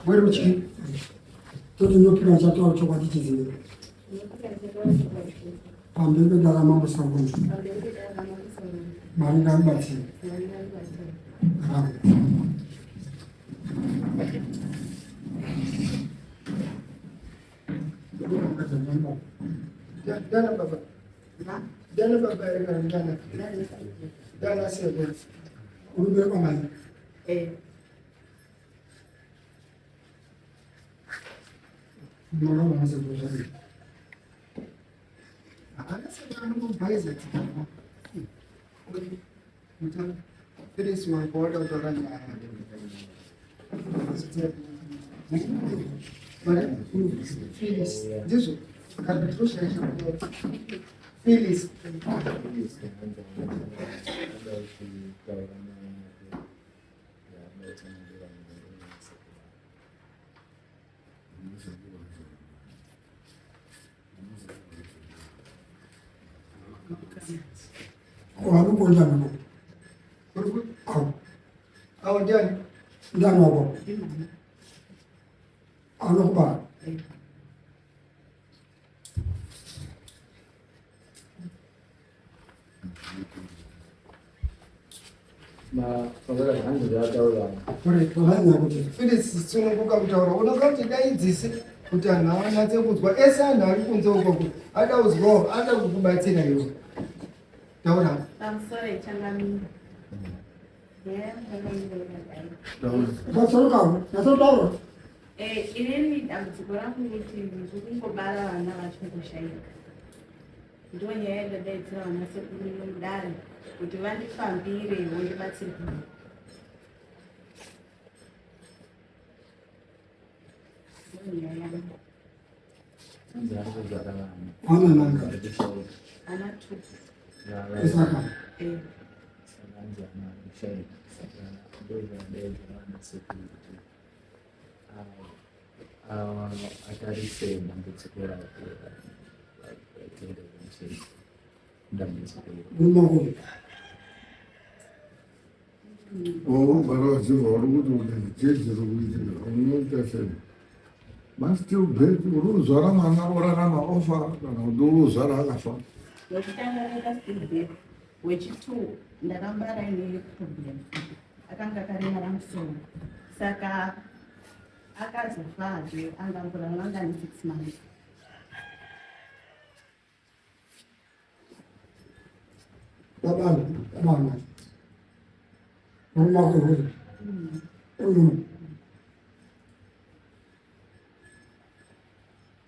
Werutyi toti ndopika chataura chokwadi chizive pamberi pedara mambo Soromoni. Mwari ngaamubatsire. Dana baba. Dana baba here kana dana? Dana sekuru. Uri kwamai. Eh. Mwana sekuru zvadii? Hapana sekuru anongobhaiza tsika. Felix wangu wada kutaura nyaya. Felix, ndizvo kana ndoshaisha Felix. Vanokonja nako. Awo. Awo ndiani? Ndiani wako? Anokubara. Phyllis sununguka kutaura unoda kuti daidzise kuti anhu anatse kunzwa ese anhu ari kunze ukoko ada kuzwawo ada kukubatsira iwe taura Pamusoro changamire. Nyaya yangu yakamira yakadai. Nyatsotaura, nyatsotaura. Eh, inini dambudziko rangu kuti ndiri kungobara vana vachingoshaika. Ndiyo nyaya yandadaidzira vana sekuru mudare kuti vandifambire vondibatsirwa. Ndiyo nyaya yangu. Vana nanga. Ana two. Isaka. Eh. Atarise dambudziko rake dambudziko iro. Murume wako uyu. Waubara wachibva uri kuti chii chiri kuitika unoita sei mastillbirth uri kuzvara mwana orarama ofa kana kuti uri kuzvara akafa Wekutanga akaita stillbirth, wechitwo ndakambara ine problem akanga akaremara musoro saka akazofazve angangorarama anga ane 6 months. Baba, baba. Murume wako uyu. Uyu.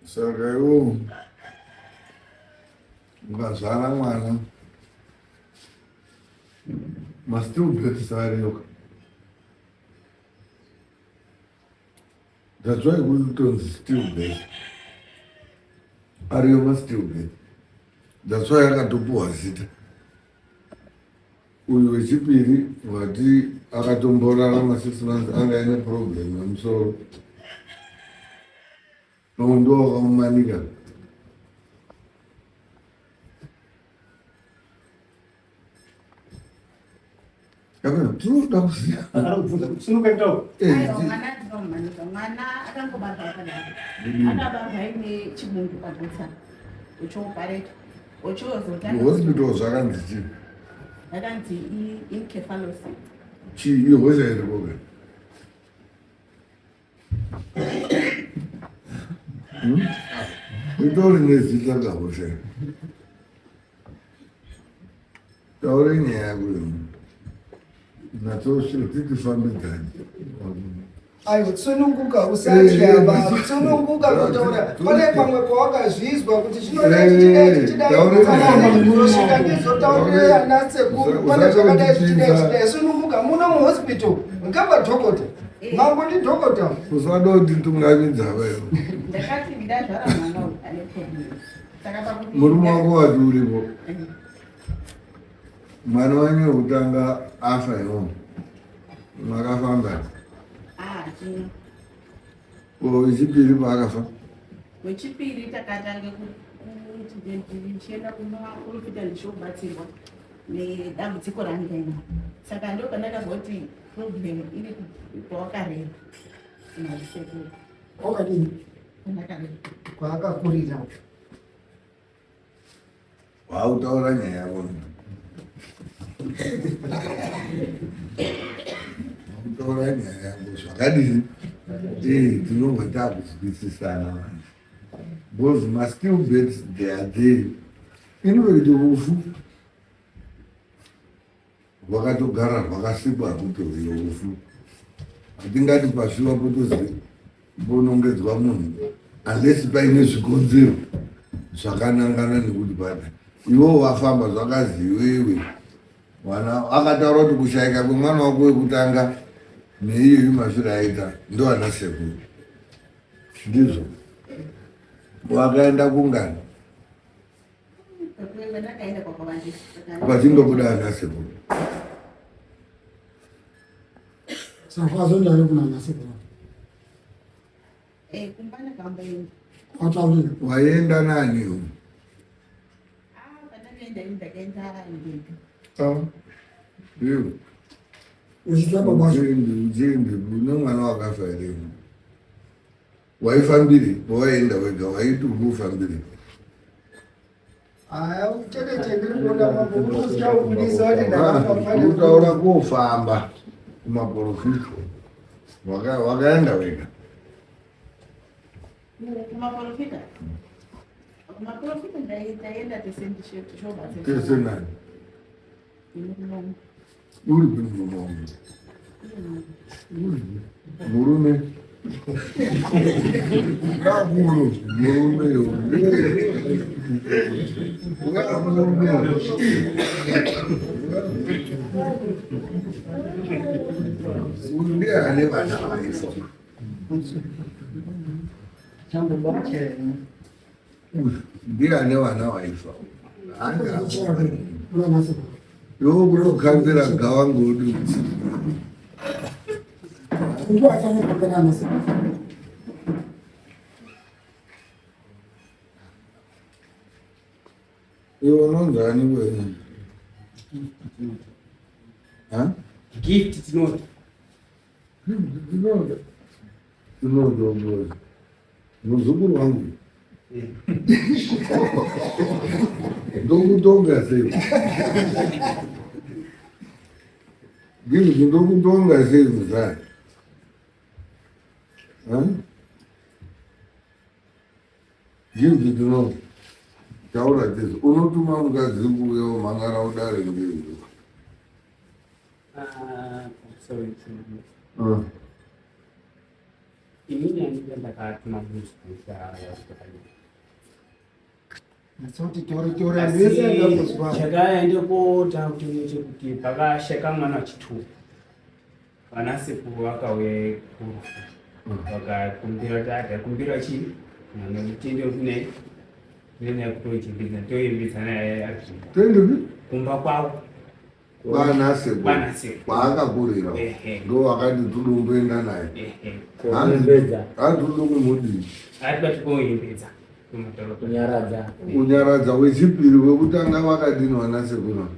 Saka iwo ukazvara mwana mastillbirths ariyo that's why kutonzi stillbirth ariyo mastillbirth that's why akatopuhwa zita uyu wechipiri wati akatomborarama 6 months anga aine problem yemusoro pamwe ndo wakamumanika tinoda kuziva Aiwa, mwana ndinomumanika mwana akangobarwa akadaro akabarwa aine chibundu pagotsa uchiopareta uchiozotanga hospital zvakanzi chii yakanzi encephalosi chii ihosha irikoke Itori nezita kahosha. Taure nyaya yako iyo. Natsosvika titifambidzane. Aiwa, tsununguka usatya baba, tsununguka kutaura. Pane pamwe pawakazvizwa kuti chinodai chichidai chichidai, unosvika ndizotaurira ana sekuru, pane zvakadai zvichidai chichidai. Sununguka muno muhospital ngamba dhokota. Mambo ndi dhokota. Usada kuti tungamidza wewe. Ndakati ndazvara mwana uyu ane problem. Saka pakuti Murume wako wati uripo. Mwana wenyu wekutanga afa iwo. Makafamba. Ah, chino. Ko wechipiri paakafa. Wechipiri takatange kuti ndichienda kumaprofita ndichiobatsirwa nedambudziko randaina. Saka ndo pandakazwa kuti problem iri pawakarera. Kunalisekuru. Wakadini? Kwaakakurira. Wautaura nyaya yako. Wautaura nyaya yako zvakadini? Eh, tinobva takunzwisisana manje. Because maskill bets they are there. Inove rufu rwakatogara rwakasikwa rwutoriyo rufu. Hatingati pafiwa potozi ponongedzwa munhu unless paine zvikonzero zvakanangana nekuti pada iwo wafamba zvakazi iwewe mwana akataura kuti kushaika kwemwana wako wekutanga neiyoyi mafiro aita ndo ana sekuru ndizvo wakaenda kungani vachingobuda ana sekuru Saka azoenda here kuna ana sekuru? Eh, kumba ndakamboenda. Wataurira. Waenda nani uyu? Ah, pandakaenda ini ndakaenda ndega. Ah. Iwe. Uchitya baba wacho. Uchimbi, uchimbi, une mwana wakafa here? Waifambiri, pawaenda wega, waiti uri kufambiri. Aya, chete chendiri kuona mambo unozotya kubudisa kuti ndakafamba Kutaura kofamba kumaporofita. Wakaenda wega. Kumaporofita? Kumaporofita ndaenda tese ndichobatsira. Tese nani? Uri kuri murume wangu. Murume. Kakuru murume yo. Murume. Uyu ndiye ane vana vaifa. Uyu ndiye ane vana vaifa. Anga. Iwe kuri kukambira gawa ngodi. Iwe unonzi ani wewe? Ha? Gift tinoda. Tinoda. Tinoda. Muzukuru wangu. Ndokutonga sei? Gift ndokutonga sei muzaya? Ha? Gift tinoda. Taura tese. Unotuma mukadzi kuuya womhangara udare ngei? Ah, sorry, sorry. Inini andida ndakatuma munhu Kuti tore tore vese ndakuzwa. Chakaenda kotanga kuti chekuti pakasheka mwana wechitupa vana sekuru vakauya kurufu vakakumbira kuti akakumbira chii mwana kutende kune nene kutochimbidza toimbidzana Tende kumba kwavo kwanasekuru Kwanasekuru. kwaakakurira Ehe. ndo wakati tudomboenda naye Ehe. Kuembedza. hanzi udokumudii Ati koimbidza kumadhorobha Kunyaradza. kunyaradza wechipiri wekutanga wakadini wanasekuru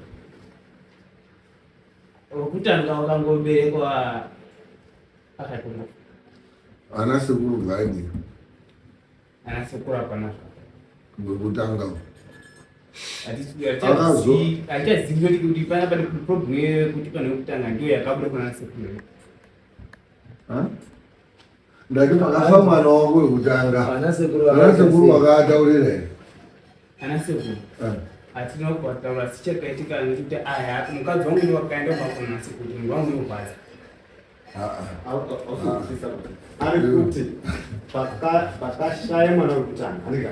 wekutanga wakangoberekwa akatongo anasekuru vaidi anasekuru hapana zvako wekutanga hatichazivi kuti kuti pana pane problem yekuti pane wekutanga ndiyo yakabuda kuna anasekuru Ha? Ndati pakafa mwana wako wekutanga Anasekuru anasekuru wakataurira here anasekuru Ah. hatina kuvataura asi chakaitika nekuti aya mukadzi wangu ndiwo wakaenda kumba kuna sekuru kuti munhu wangu unorwadza Ari kuti pakashaya mwana wekutanga andika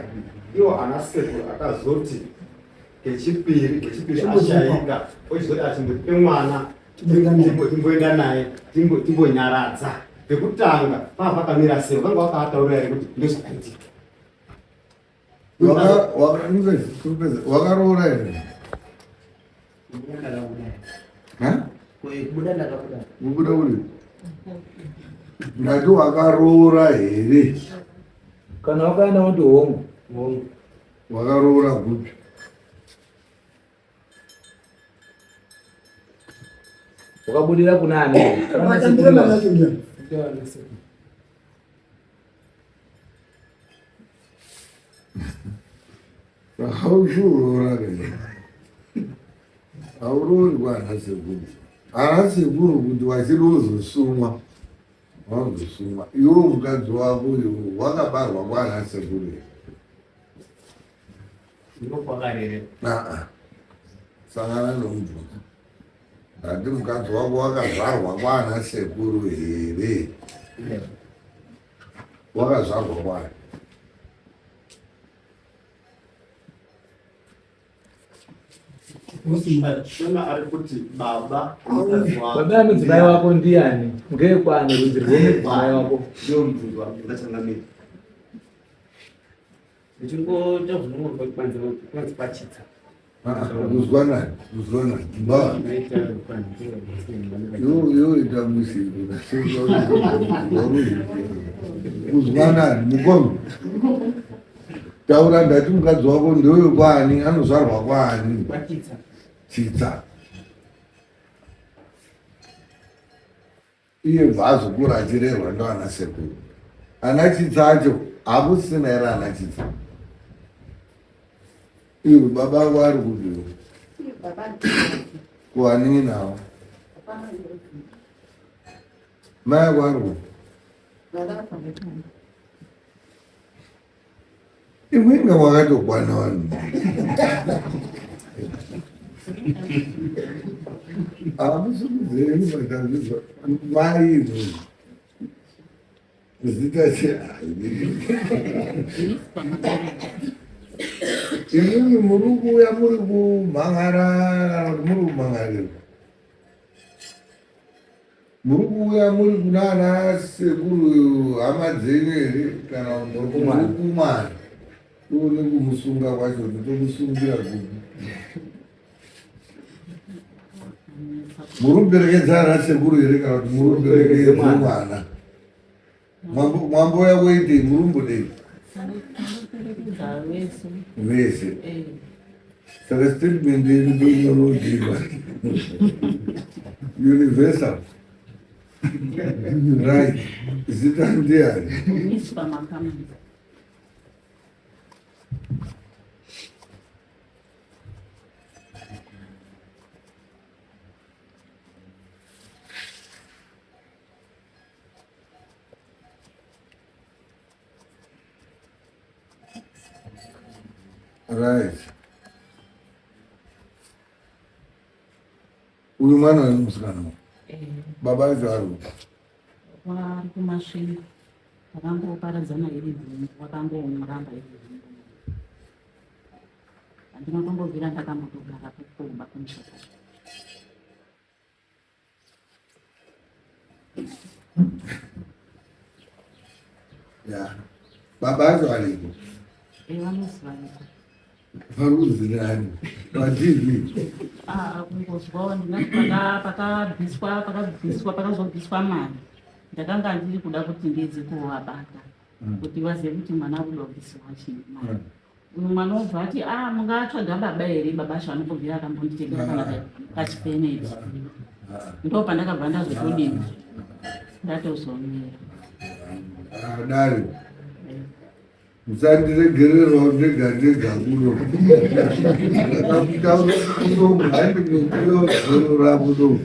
iwo ana sekuru akazoti kechipiri kechipiri ashaika ochizoti achimbotipe mwana timboenda naye timbonyaradza pekutanga paa pakamira sei vakanga vakaataurira here kuti ndozvakaitika Wakaroora here? Kubuda ndakabuda. Ha? Kubuda ndakabuda. Kubuda uri? Ndati wakaroora here? Kana wakaenda woti hongu. Hongu. Wakaroora kupi? Wakabudira kuna ani? Akambira mwana wacho ndiani? Ndio anasekuru. Hauzuroora ke. Hauroori kwana sekuru. Ana sekuru kuti wachiri uzosumwa. Wazosumwa. Iwe mukadzi wako uyu wakabarwa kwana sekuru here? Ndiko kwakarere. Aa. Sangana nomubvunzo. Ndati mukadzi wako wakazvarwa kwana sekuru here? Wakazvarwa kwani? Shona ari kuti baba Baba yemudzimai wako ndiyani? Ngekwani rudzi rwemudzimai wako? Ndiwo mubvunzo wandachangamira. Ndichingoita zvinongobva kwanzi kwanzi kwachitsa. Kuzwanani, kuzwanani. Ba. Yo yo ita musiku. Kuzwanani mukoma. Taura ndati mukadzi wako ndewe kwani anozvarwa kwani? Kwachitsa. Chitsa. Iye bva azokura achirerwa ndoana sekuru. Ana Chitsa acho hakusina here ana Chitsa? Iwe baba ako ari kupi? Kuwanini nawo? Mai ako ari kupi? Imwe inga wakatokwana vanhu. Hamusi kuziva matazvizwa mai imwe. Zita che imwimwi muri kuuya muri kumhan'ara kana kuti muri kumhan'arirwa? Muri kuuya muri kunana sekuru hama dzenyu here kana muri kumwana? Tione kumusunga kwacho kuti tomusungira kupi. Muri kuperekedza ana sekuru here kana kuti muri kuperekedza mwana? Mwambouya kuitei? Muri kumbodei? Vese. Saka statement yedu ndoinonodiwa. Universal. Right. Zita ndiani? Right. Uyu mwana uyu musikana uyu. Eh. Baba acho ari kupi? Vari kuMasvingo. Takangoparadzana iri nhumbu, vakangomuramba iri nhumbu. Handina kumbobvira ndakambotogara kumba kumusha kwacho. Ya. Baba acho ariko. Eh, vanozi variko. Varikuzirani paTV. Ah, kungozwawo ndingati pakabviswa pakabviswa pakazobviswa mari ndakanga ndiri kuda kuti ndiedze kuvabata kuti vazive kuti mwana ari kuda kubvisirwa chii mari. Uyu mwana obva ati ah mungatsvaga baba here baba acho anopobvira akambonditengera kana kachipeneti. Ndo pandakabva ndazotodini ndatozomira. Ah, dare. Musandiregererawo ndega ndega kuno. Ndakakutaura kuno handinokuyo zorora kuno.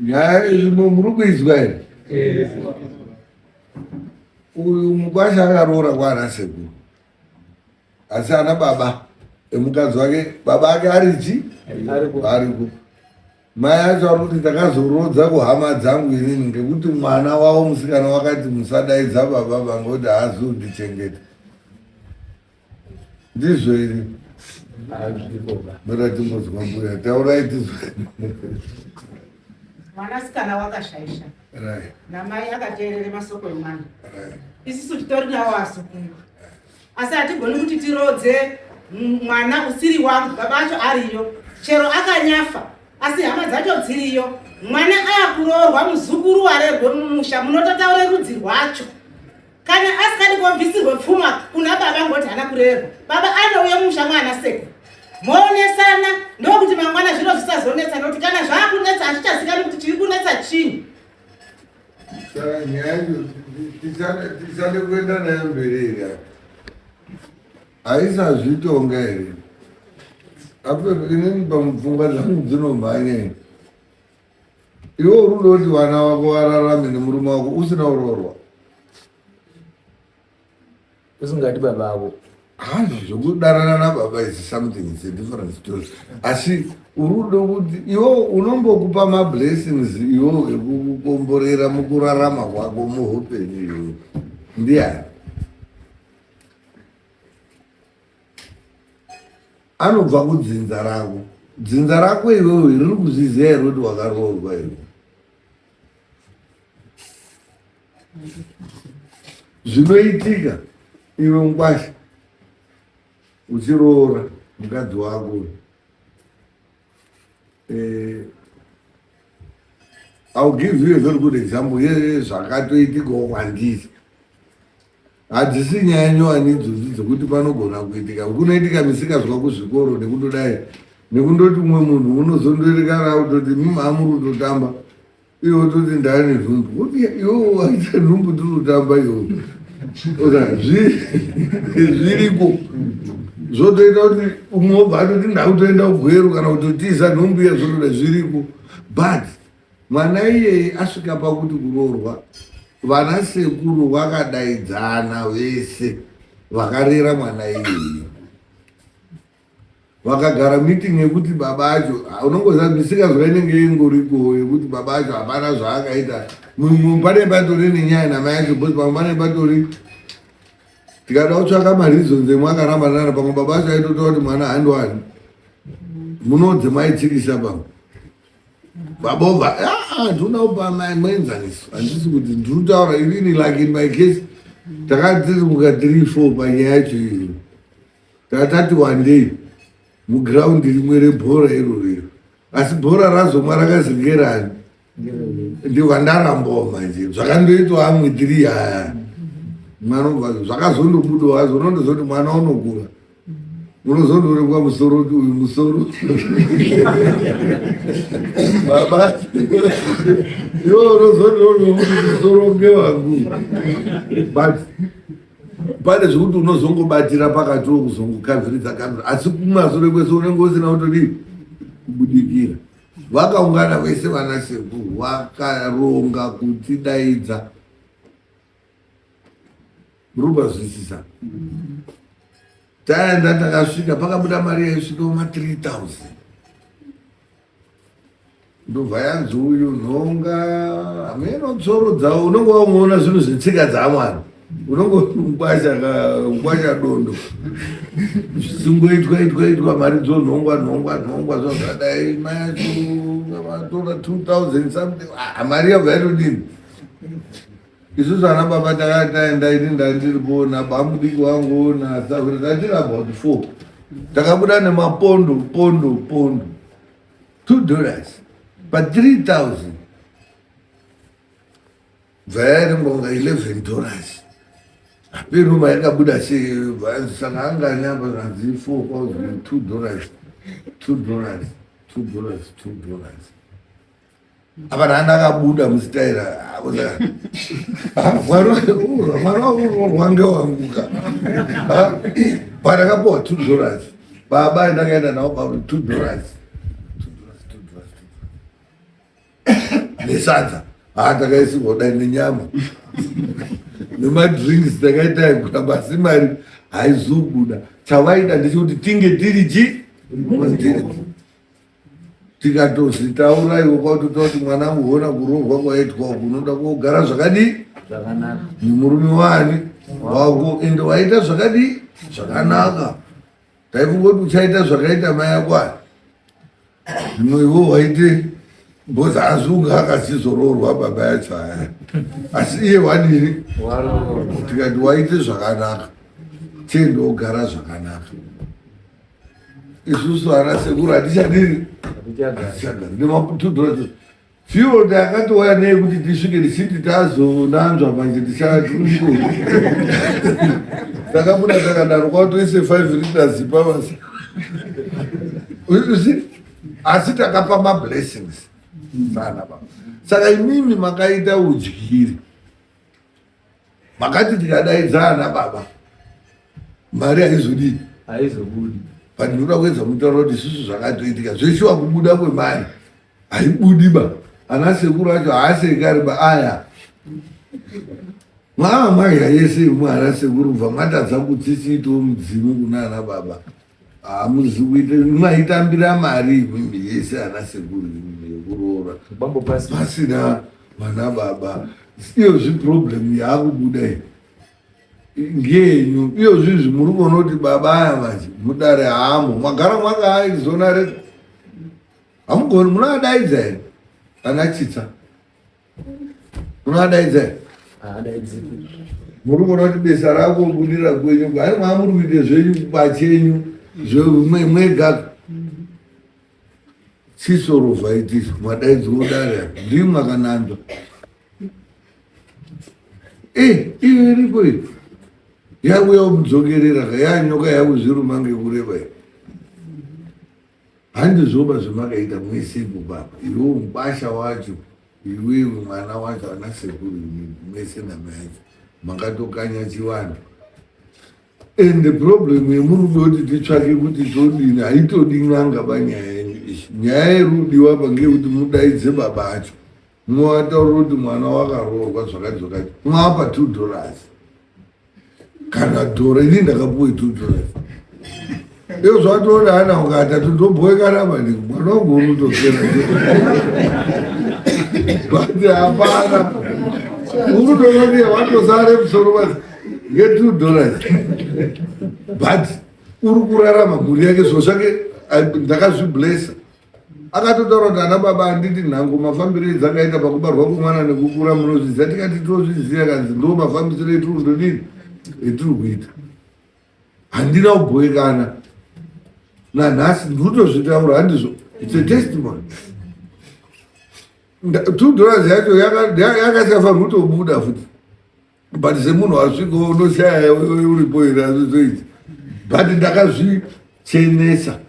Nyaya irimo muri kuizwa here? Uyu mukwasha akaroora kwaana sekuru. Asi ana baba emukadzi wake baba ake arichi? Ariko. Mai acho ari kuti ndakazorodza kuhama dzangu inini ngekuti mwana wavo musikana wakati musadaidza baba vangu kuti haazi kundichengeta. Ndizvo here? Mira timbozwa mbuya taurai tizwe. Mwanasikana wakashaisha. Right. Namai akateerere masoko emwana. Right. Isisu titori nawo asukuru. Asi hatigoni kuti tirodze mwana usiri wangu, baba acho ariyo. Chero akanyafa, asi hama dzacho dziriyo. Mwana akuroorwa muzukuru warerwe mumusha, munototaura rudzi rwacho. Kana asikadi kobvisirwe pfuma kuna baba ngoti haana kurerwa. Baba anouya mumusha mwana sekuru. Moonesana ndokuti mangwana zviro zvisazonetsa nokuti kana zvaakunetsa hazvichazikanwi kuti chiri kunetsa chinyi. Saka nyaya yacho tisade kuenda nayo mberi here apa? Aisazvitonga here? Apo inini pamupfungwa dzangu dzinomhanya ini. Iwe uri kuda kuti vana vako vararame nemurume wako usina kuroorwa. Usingadi baba avo. Hazvo zvekudanana nababa is something is a different story. Asi uri kuda kuti iwe unombokupa mablessings iwe ekukukomborera mukurarama kwako muhupenyu iwe. Ndiani? Anobva kudzinza rako. Dzinza rako iwewe riri kuzviziva here kuti wakaroorwa iwe? Zvinoitika iwe mukwasha uchiroora mukadzi wako eh, I'll give you a very good example yezvakatoitikawo kwandiri. Hadzisi nyaya nyowani idzodzi dzekuti panogona kuitika kunoitika misikazwa kuzvikoro nekundodai nekundoti umwe munhu unozondoerekana kutoti mimamuri kutotamba iwe wototi ndane nhumbu kuti iwe waita nhumbu tiri kutamba iwe zviriko zvotoita kuti umwe wobva atoti ndakutoenda kugweru kana kutotiza nhumbu iya zvotoda zviriko but mwana iyeye asvika pakuti kuroorwa vana sekuru vakadaidzana vese vakarera mwana iyeye vakagara meeting yekuti baba acho unongoziva misikazwa inenge ingoriko yekuti baba acho hapana zvaakaita pane patori nenyaya namai acho bcause pamwe pane patori tikada kutsvaka mareasons emwe akaramba nana pamwe baba acho aitotaura kuti mwana handiwani munodze maitsikisa pamwe baba obva ah, ah, ndinoda kupa muenzaniso handisi kuti ndinotaura inini like in my case takatiri muka 3 4 panyaya yacho iyoyo Tatati wandei muground rimwe rebhora iroro iro asi bhora razomwa rakazingerani ndivandarambawo manje zvakandoitwa amwe tiri aya mwana obva zvakazondobudawo hazvo unondozoti mwana unokura unozondorekwa musoro kuti uyu musoro baba iwe unozondoona kuti musoro ngewangu but pane zvekuti unozongobatira pakati wokuzongokavhiridza kavhira asi kumasure kwese unenge usina kutodii kubudikira vakaungana vese vana sekuru vakaronga kutidaidza murikubazwisisa taenda takasvika pakabuda mari yaisvika kuma 3000 ndobva yanzi uyu nhonga hameno tsoro dzavo unonge wamuona zvinhu zvetsika dzamwari unonge ngwasha dondo zvisingoitwa itwa itwa mari dzonhongwa nhongwa nhongwa zvazvadai mayacho vatora 2000 something ah, mari yabva yatodini Isusu ana baba takati taenda ini ndandiripo nabamudiki wangu nasahwira tatiri about four takabuda nemapondo pondo pondo $2 pa 3000 bva yairengwa kunga $11 apeno mayakabuda sei bvanzi saka angani apa zvanzi 4 kwazi $2 $2 $2 $2 apa ndanga ndakabuda musitaira mwana wange wanguka pandakapuwa $2 baba ndakaenda navo baba $2 nesadza haa takaisirwa kudai nenyama nemadrinks takaita kuramba asi mari haizobuda chavaida ndechekuti tinge tiri chi tikatozvitaura iwe kwautotaura kuti mwanangu hona kuroorwa kwaitwa uku unoda kugara zvakadii zvakanaka murume wani wako ende waita zvakadii zvakanaka taifunga kuti uchaita zvakaita mai ako aya zvino iwe waite bcause azunga akazizoroorwa baba yacho aya asi iye wadini tikati waite zvakanaka chienda wogara zvakanaka isusu ana sekuru hatichadini hatichagari nematudhura fuel takatouya nei kuti tisvike tichiti tazonanzva manje tichatuko takabuda takadaro kwatoise 5 liters pavasi asi takapa mablessings sana baba saka imimi makaita udyiri makati tikadaidza ana baba. Mari haizodii? Haizobudi. But ndinoda kuedza mutaura kuti isusu zvakatoitika zveshuwa kubuda kwemari haibudi ba. Ana sekuru acho haasi ekare ba aya. Mwava mwadya yese imwe ana sekuru kubva matadza kutsitsiitawo mudzimu kuna ana baba. Hamuzi kuita maitambira mari imimi yese ana sekuru imimi yekuroora. Bambo pasi. Pasina vana baba. Iyo zviproblem yaakubuda iyi. Ngeyenyu iyo zvinhu muri kuona kuti baba aya manje mudare haamo magara mwakaaizona re hamugoni munoadaidza here ana chitsa munoadaidza here muri kuona kuti besa rako budira kwenyu hai mwamuri kuita zvenyu pachenyu zvemwega chisorovhaitiswa madaidzwa dare ndii mwakananzva Eh, iyo iripo iyi yakuya kumudzokerera ka yanyoka yakuzviruma ngekureba iyi handizvoba zvemakaita mwese ipo baba iwewo mukwasha wacho iwewe mwana wacho ana sekuru mwese namai acho makatokanya chivanhu and the problem yemurudo kuti titsvake kuti todini haitodi n'anga panyaya yenyu iyi nyaya yerudiwa pa ngeyekuti mudaidze baba acho Mwataura kuti mwana wakaroorwa zvakati zvakati mwapa $2 kana dhora ini ndakapuwe $2 iyo zvatoona ana ukatatu ndobhoekana maningi mwana wangu unotopera but hapana urudononie watosare musoro basi nge $2 but uri kurarama mhuri yake zviro zvake ndakazviblessa Akatotaura kuti ana baba handiti nhango mafambiro edzakaita pakubarwa kwemwana nekukura munozviziva tikati tozviziva kanzi ndo mafambisiro etiri kundodini etiri kuita handina kubhoekana nanhasi ndikutozvitaura handizvo its a testimony $2 yacho yakasafanirwa kutobuda futi but semunhu wasvika unoshaya uripo here azvizoiti but ndakazvichenesa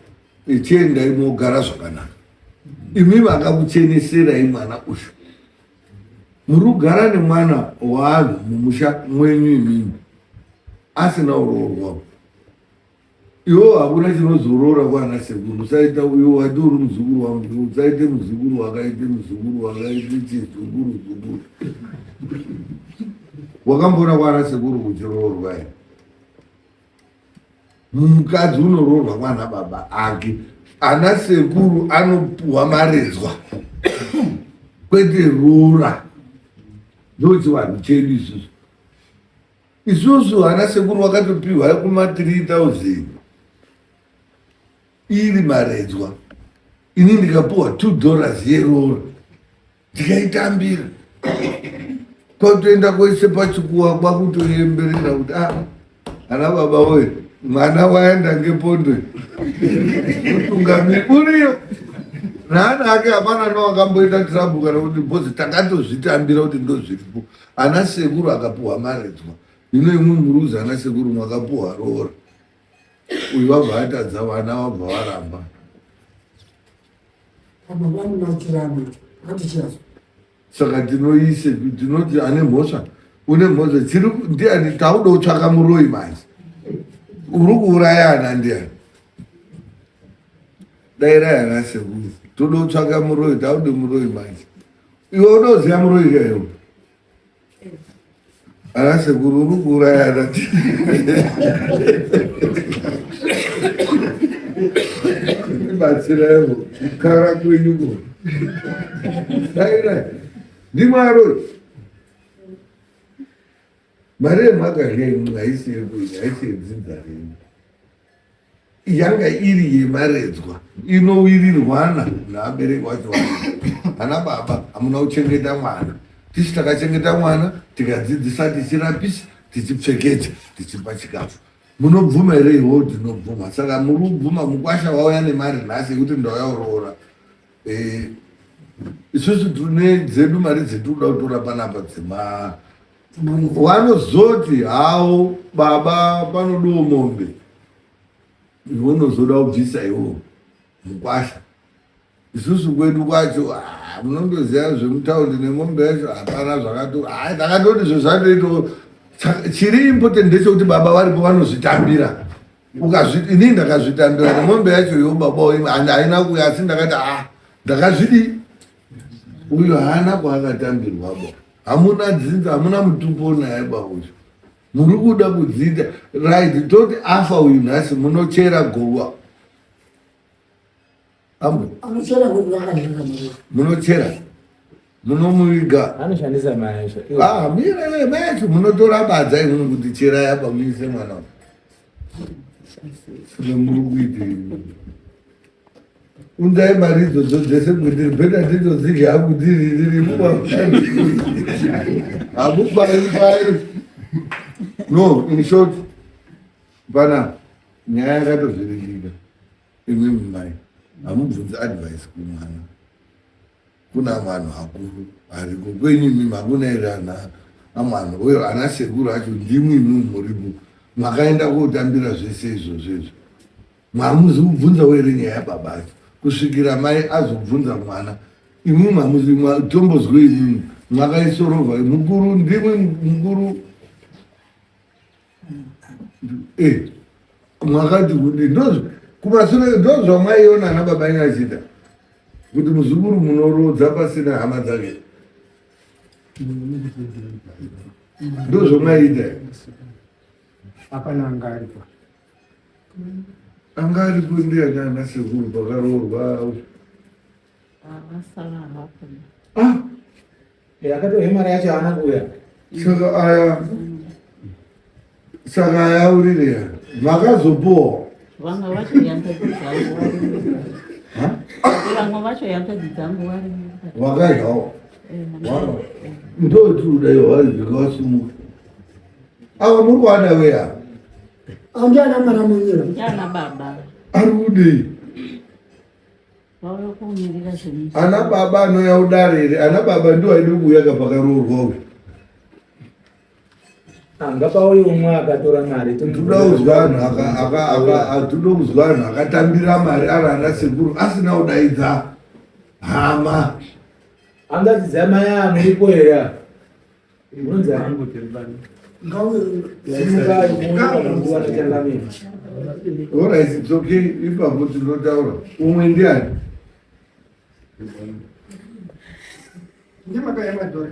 ichiendai mogara zvakanaka imi vakakucheneserai mwana uyu muri kugara nemwana waanhu mumusha mwenyu imimi asina uroorwa Iwo hakuna chinozoroora kwana sekuru usaita uyo wati uri muzukuru wangu usaite muzukuru wakaite muzukuru wakaite chizukuru zukuru wakamboona kwana sekuru kuchiroorwa here mukadzi unoroorwa kwana baba ake ana sekuru anopuhwa maredzwa kwete roora ndochivanhu chedu isusu Isusu ana sekuru wakatopiwa kuma 3000 iri maredzwa ini ndikapiwa $2 yeroora ndikaitambira kwatoenda kwese pachikuwa kwakutoemberera kuti ah ana baba woye mwana waenda ngepondo mutungamiri uriyo naana ake hapana nowakamboita trouble kana kuti bhozi takatozvitambira kuti ndozviripo Ana sekuru akapuhwa maredzwa hino imwi muruzi ana sekuru mwakapuhwa roora uyu vabva atadza vana vabva varamba. Saka tinoise tinoti ane mhosva une mhosva chiri ndiani tauda kutsvaka muroyi manje uri kuuraya ana ndiani dairai ana sekuru toda kutsvaka muroyi taude muroyi manje Iwe unoziva muroyi chaiwo. Ana sekuru uri kuuraya ana. Batsiraiwo kukara kwenyu ko. Dairai. Ndimwari. Mari yemakadya imwe haisi yekuita, haisi yedzinza renyu. Yanga iri yemaredzwa inowirirwana naabereki wacho ana baba hamuna kuchengeta mwana tisu takachengeta mwana tikadzidzisa tichirapisa tichipfekedza tichipa chikafu munobvuma here iwo tinobvuma saka muri kubvuma mukwasha wauya nemari nhasi yekuti ndauya uroora eh, isusu tine dzedu mari dzetinoda kutora panapa dzema Wanozoti hawo baba panodiwo mombe iwe unozoda kubvisa iwo mukwasha isusu kwedu kwacho ah, munondoziva zvemutaundi nemombe yacho hapana zvakato ah, takatoti zvo zvatoito Chiri important ndechekuti baba varipo vanozvitambira. Ini ndakazvitambira nemombe yacho yo baba haina kuuya asi ndakati ah ndakazvidii uyu haana kwaakatambirwa ba hamuna dzinza hamuna mutupo naye ba uyu muri kuda kudziita right toti afa uyu nhasi munochera gova munochera munomuviga anoshandisa mai acho ah mira mai acho munotora badza imwe kuti cherai apa muise mwana muri kuite unzai mari idzodzo dzese kwendiri bheta nditodzidya hangu ndiri ndiri hamukwai no in short pana nyaya yakatozviringika imimi mai hamubvunzi advice kumwana kuna vanhu akuru ariko kwenyu imimi hakuna here ana amwana uyo ana sekuru acho ndimwi imimi muripo makaenda kotambira zvese izvozvo izvo mwamuzi kubvunzawo here nyaya yababa acho kusvikira mai azobvunza mwana imimi hamuzi tombozwe imimi mwakaisorovha mukuru ndimwi mukuru eh, mwakati kuti ndozvo kumasure ndozvamwaiona ana baba enyu achiita kuti muzukuru munorodza pasina hama dzake ndozvamwaiita hapana anga aripo anga aripo ndiani ana sekuru pakaroorwa ah. Eh, akatohe mari yacho haana kuuya. Saka aya saka aya aurire makazopowa vamwe vacho yanzvadzi dzangu vamwe vacho yanzvadzi dzangu vari wakadyawo eh, ndotiri kudai vaivika vasumuka ava muri kuana weya andiana mwana munyira ndiana baba ari kudei Ana baba anouya kudare here? Ana baba ndiwo aida kuuya ka pakaroorwa uyu. Ngapauye umwe akatora mari. Tinoda kuzwa anhu aka kuzwa anhu akatambira mari ari ana sekuru asina kudaidza hama. Hanzvadzi dzamai aya muripo here? Alright, it's okay. Ipapo tinotaura. Umwe ndiani?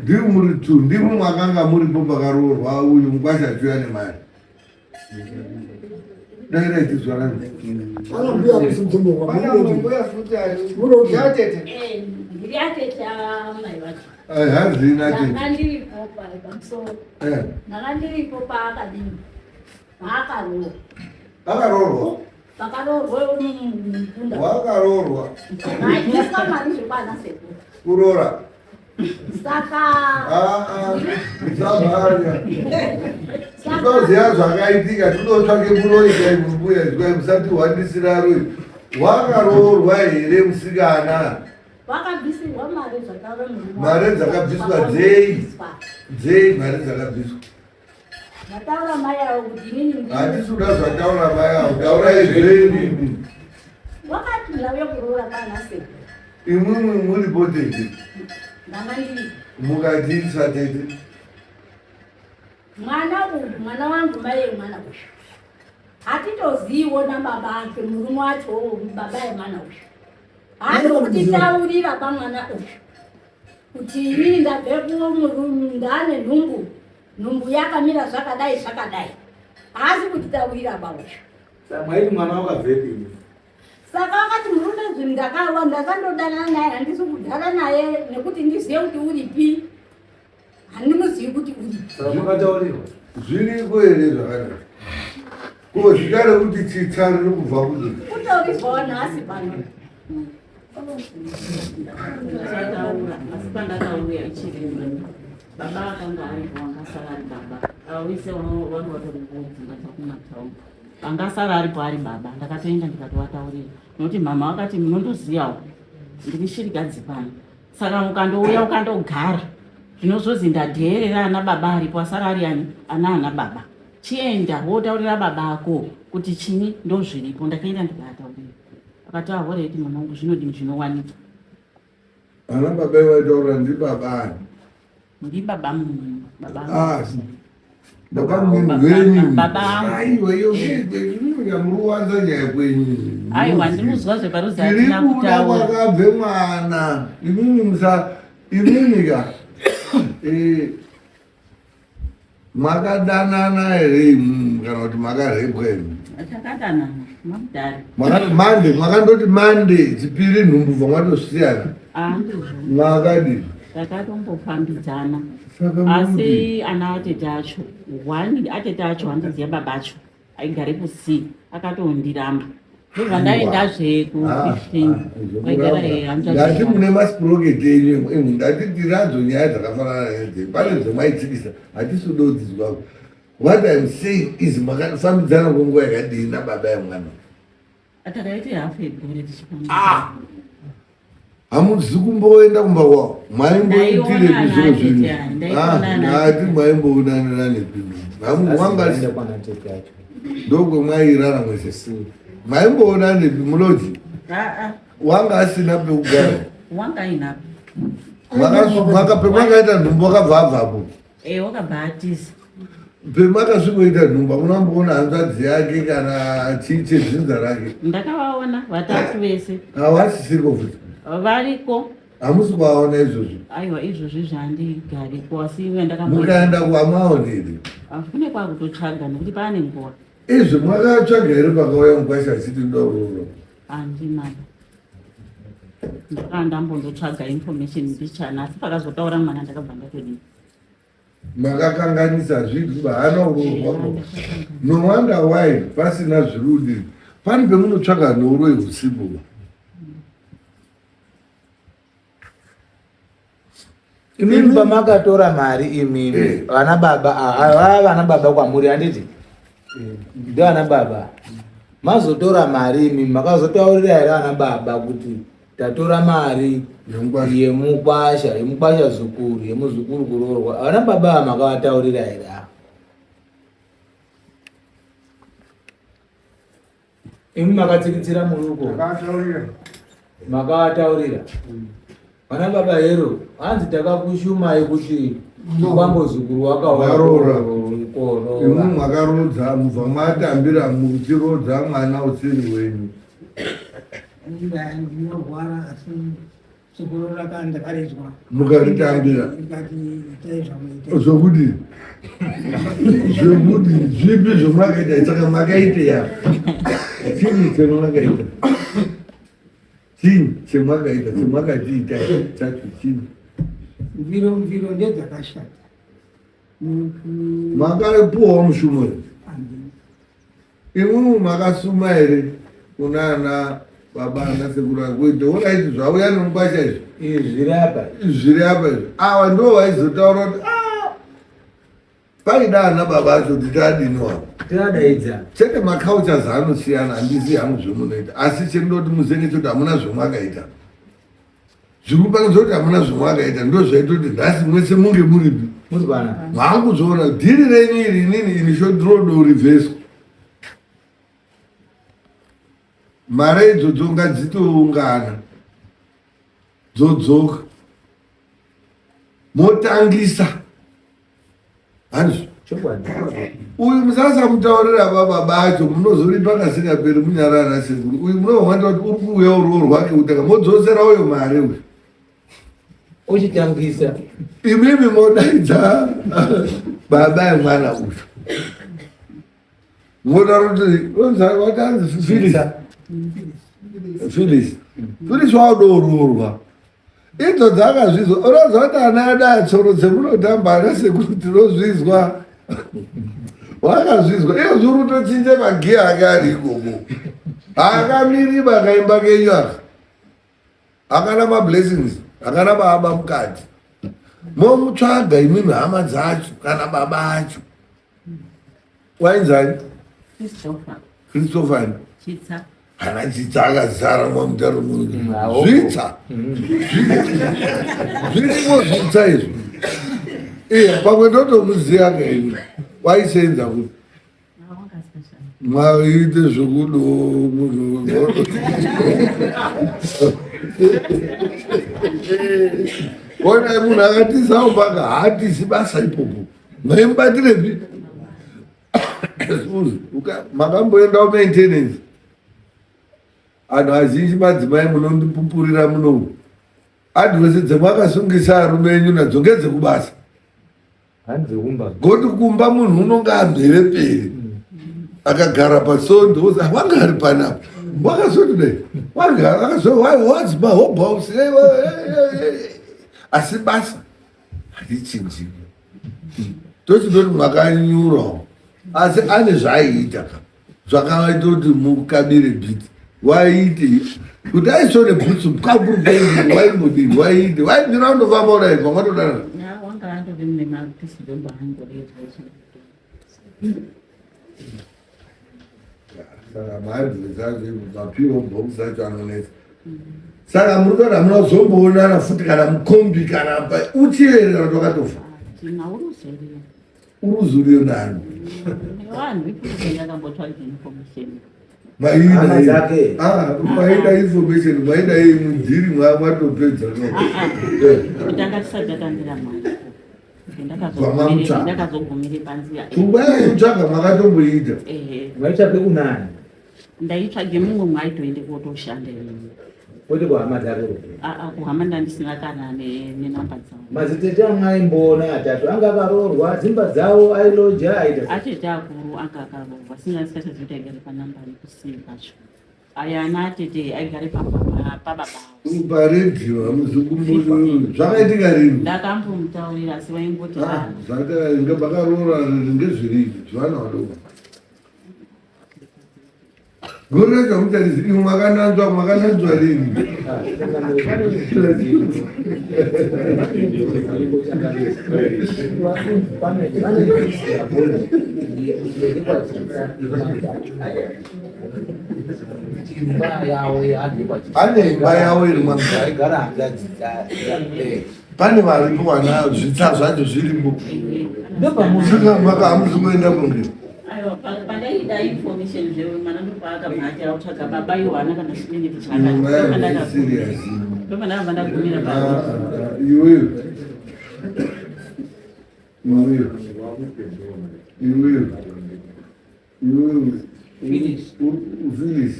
Ndiri muri two, ndimwe mwakanga muripo pakaroorwa uyu mukwasha achiuya nemari. Dai raitizwa nani? Ana mbuya kusimdzombo Pana mbuya futi ari. Yatete. Eh, ndiri atete amai vacho. Eh, hazvina tete. Ndanga ndiripo pamusoro. Eh. Ndanga ndiripo paakadini. Paakaroorwa. Akaroorwa. Pakaroorwa mukunda. Wakaroorwa. Aibviswa mari zvekwana sekuru. Kuroora. Saka ah, ah, musamhanya. Tinoziva zvakaitika tinotsvake muroyi kai mbuya izwai musatihwandisira royi. Wakaroorwa here musikana? Wakabvisirwa mari zvataura murume. Mari dzakabviswa dzei? Dzei mari dzakabviswa? Zvataura mai avo kuti inini ndini. Handisi kuda zvataura mai avo, taurai zvenyu imi. Wakati ndauya kuroora kwana sekuru. Imwimwi muripo tete. Ndanga ndiri. Mukadii tete. Mwana uyu, mwana wangu mai yemwana uyu. Hatitoziiwo nababa ake murume wacho baba yemwana uyu. Haasi kutitaurira pamwana uyu kuti inini ndabve kumurume ndaane nhumbu nhumbu yakamira zvakadai zvakadai haasi kutitaurira ba uyu. Mwaiti mwana wakabvepi? Saka akati murume zvinhu ndakawa ndakandodanana naye handisi kudana naye nekuti ndizive kuti uripi handimuzivi kuti uripi. Saka makataurirwa? Zviriko here zvakadai? Ko zita rekuti chitsa riri kubva kudii? Kutorizwawo nhasi pano. Ndataura asi pandakauya ichiremba baba akanga aripo angasara ari baba ava wese vanga vatori kudzimba dzakumatauni angasara aripo ari baba ndakatoenda ndikatovataurira nokuti mhama vakati munondoziyawo ndiri shirikadzi pano saka ukandouya ukandogara zvinozozi ndadheerera ana baba aripo asara ari ani ana ana baba chienda wotaurira baba ako kuti chini ndozviripo ndakaenda ndikataurira akati ahoreti mwana wangu zvinodini zvinowanika ana baba iwaitaura ndibaba ani ndibaba munhu baba ah, Baba munini wenyu. Baba angu. Aiwa iyo muruwanza nyaya kwenyu. Aiwa ndinozwa zveparuzi Tiri hatina kuda kutaura. kwakabve mwana. Imimi musa imimi ka. Eh makadanana here imimi kana kuti makarepwa imi? Takadanana mamudhara. Makati mande makandoti mande chipiri nhumbu bva mwatosiyana. Ah ndizvo. Makadii? Takatombofambidzana. Saka muti Asi ana atete acho, one atete acho handiziya baba acho aigare kuC akatondiramba. Ndobva ndaendazve ku15 vaigara hanzvadzi ndati yangu. mune masprocket enyu imwe ndati tiradzo nyaya dzakafanana nedze pane dzemaitsikisa hatisi kudodzidzwa what im saying is makafambidzana kwenguva yakadii nababa yemwana Takaita hafu yegore tichifambidzana. Ah! hamuzi kumboenda kumba kwavo maimboitirepi zviro zvenyu Ah, ndati maimboonanira nepi wanga ndokwemwairara mwese maimboona nepi muloji Ah, ah, wanga asina pekugara wanga ainapo. Pemakaita nhumbu wakabva abvapo. Eh, wakabva atiza. Pemakasvikoita nhumbu hamuna kumboona hanzvadzi yake kana chii chedzinza rake? Ndakavaona vatatu vese. Havasisiko futi? Variko. Hamusi kuvaona izvozvo? Aiwa, izvozvi zvandigariko asi iwe ndakambo Mukaenda kuhamaoni here? Kune kwakutotsvaga nekuti paane nguva. Izvo makatsvaga here pakauya mukwasha achiti ndoda kuroora? Handina. Ndakanga ndambondotsvaga information mbichana asi pakazotaura mwana ndakabva ndatodii. Makakanganisa hazviitwi ba haana kuroorwa. No wonder why pasina zvirudi. Pane pemunotsvaga neuroyi husipo ba. Imimi pamakatora mari imimi Eh. vana baba ava vana baba kwamuri handiti ndivana baba mazotora mari imimi makazotaurira here vana baba kuti tatora mari Yemukwasha. yemukwasha yemukwasha zukuru yemuzukuru kuroorwa vana baba ava makavataurira here ava Imi makatsikitsira muruko. Makavataurira. Vana baba hero, hanzi takakushumai kuti mukwambo zukuru wakauya Varoora. kuroora. Imwi makarodza mubva matambira muchirodza mwana usiri wenyu. Ndinorwara asi sekuru rakandakaredzwa. Mukaritambira. Ndikati itai zvamunoita. Zvokuti zvokuti zvipi zvomakaita saka makaita ya chii chemakaita chii chemakaita chemwakatiita chacho chii? Mviro mviro ndedzakashata. Makapuwawo mushumo here? Imwimwi makasuma here kunana baba ana sekuru akuite orit zvauya nomukwasha izvi Izvi zviri apa. Zviri apa izvi ava ndo vaizotaura kuti "Ah, paida ana baba acho kuti tadini wavo Tadaidza. Chete macultures anosiyana handisi hangu zvemunoita asi chendoti muzenge choti hamuna zvemwakaita zviri kupangidzwa kuti hamuna zvemwakaita ndo zvaita kuti nhasi mwese munge muripi Muri pana. Maakuzviona dhiri renyu iri inini ini shodrodo reverse. Mare idzodzo ngadzitoungana dzodzoka motangisa handizvo Chokwadi. Uyu musasamutaurira baba bacho munozoripa kasingaperi munyarara sekuru uyu munohwanda kuti uri kuuya uruwo rwake kutanga modzosera uyo mare uyu Uchitangisa. Imimi modaidza baba emwana uyu motaura kuti watanzi Phyllis Phyllis Phyllis waudoroorwa idzo dzakazvizwa unoziva kuti ana ada tsoro dzemunotamba ana sekuru tinozvizwa wakazvizwa iyo zviri kutochinja magiya ake ari ikoko akamiriba kaimba kenyu aka Hakana mablessings, hakana baba mukati. Momutsvaga imimi hama dzacho kana baba acho. Wainzani? Christopher. Christopher. Chitsa. Kana chitsa akazara mwamutaro muno. Zvitsa. Zvirimo zvitsa izvi. Iya, pamwe ndotomuziva kaini. Waisenza kuti. Mwaite zvekudo munhu. Ona munhu akatizawo mpaka haatisi basa ipopo. Maimubatirepi? Excuse, makamboendawo maintenance anhu azhinji madzimai munondipupurira munomu adresi dzemakasungisa arume enyu nadzo ngedzekubasa goti kumba munhu unonga amherepere akagara pasondo ozi ah, wanga ari panapa wakazoti dai wakazowazi asi basa harichinji tochitoti makanyurawo asi ane zvaaiita ka zvakaita kuti mukabire bhiti waiitei kuti aisone bhutsu kaburukei waimbodii waiite waibvira undofamba kudai pangatodana saka maadresi acho mapo box acho anonetsa saka muri kuona hamuna kuzomboonana futi kana mukombi kana uchiyerera kuti wakatofa uruzuriyo nani maida information maida yei mudhiri mwatopedza pfungwa yekutsvaga makatomboita maitsvage kunani ndaitsvage mumwe mwaitoende kotoshanda imimi kwete kuhama dzake aa kuhama ndandisina kana nenamba dzavo madzitete amwaimboona atatu anga akaroorwa dzimba dzawo ailoja aita atete akuru anga akaroorwa singa ndisikachazivi aigare panamba nekusii pacho aya ana atete aigare pababa paredhiyo hamuzikumbo zvakaitika rini ndakambomutaurira asi vaimboti ah, zvakaita vakaroora ngezvirini zvivana vadoko Gore racho hamutarisi imwe makananzwa makananzwa rini? Ane imba yawo iri mwaigara pane varipo vana zvitsa zvacho zviripo saka maka hamuzi kuenda kunge Aiwa, pandaida information zvewe mwana ndopaakabva ati autsvaga baba iwo haana kana chiminiti chaakandopandakabva ndagumira pa ah, ah, iwewe iwewe iwewe iwewe Phyllis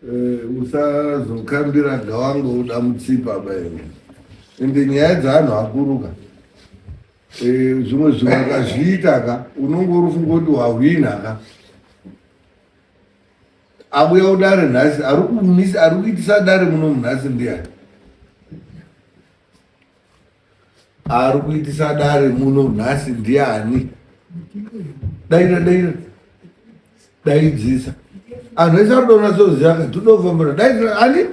Eh, usazokambira gawango uda mutsipa baewe ende nyaya dzeanhu akuruka eh, zvimwe zvinhu akazviita ka unonge uri funga kuti wahwina ka abuya udare nhasi ari kuitisa dare muno munhasi ndiyani Ari kuitisa dare muno nhasi ndiani? Daira daira. Daidzisa. Anhu ese ari kutonatsoziva ka tinofambira. Daidzira ani?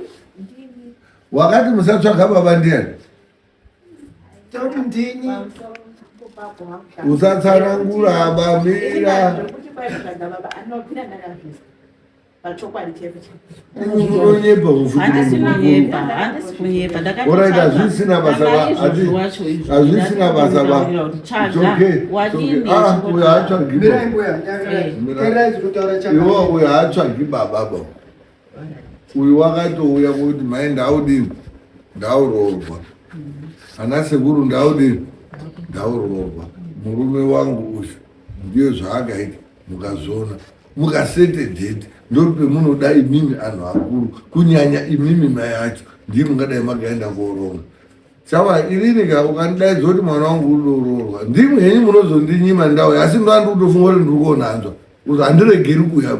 Wakati musatsvaga baba ndiani? Toti ndini. Usatsanangura bamira. Pachokwadi chaipo chaipo. Unonyepa Handisi kunyepa, handisi kunyepa. Alright, hazvisina basa ba. Hazvisina basa ba. It's okay. Wadini? Ah, uyo haatsvagi. Mirai mbuya, nyararai. Teererai zviri kutaura chakare. Iwo uyo haatsvagi baba ba. Uyu wakatouya kuti mai ndaudini? Ndauroorwa. Ana sekuru ndaudini? Ndauroorwa. Murume wangu uyu ndiyo zvaakaita mukazviona. mukasete date ndopemunoda imimi anhu akuru kunyanya imimi mai acho ndii mungadai makaenda koronga chawa inini ka ukandidaidza kuti mwana wangu udoroorwa ndimwe henyu munozondinyima ndau asi ndoandi kutofunga kuti ndiri kuonanzwa kuti handiregeri kuuya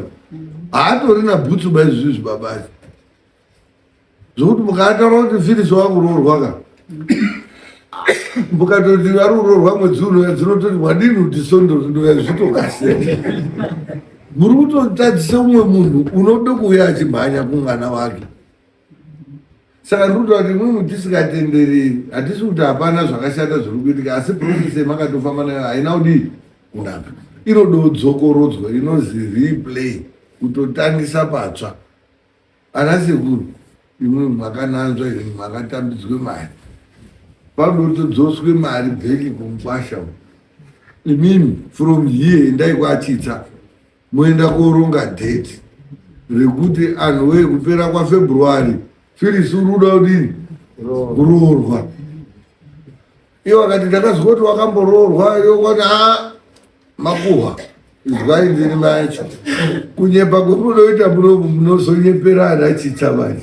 haatorina bhutsu baizvizvi babacho zvokuti mukataura kuti firisi wakuroorwa ka mukatoti vari kuroorwa mwedzi unoya dzinototi mwadini kuti sondo rinoya zvitokasira muri kutotadzisa umwe munhu unoda kuuya achimhanya kumwana wake saka ndiri kutaura kuti imwimwi tisikatendereri hatisi kuti hapana zvakashata zviri kuitika asi process yemakatofamba nayo haina kudii kunaka inododzokorodzwa inozi replay kutotangisa patsva Ana sekuru imwe makananzva imwe makatambidzwe mari panotodzoswe mari bheki kumukwasha imimi from here endai kwachitsa moenda koronga date rekuti anhu wee kupera kwafebruary firisi uri kuda kudini kuroorwa iye wakati ndakazwa kuti wakamboroorwa iwe kwati a ah. Makuhwa izwai ndini macho kunyepa kwemunoita munomu munozonyepera ana chitsa manje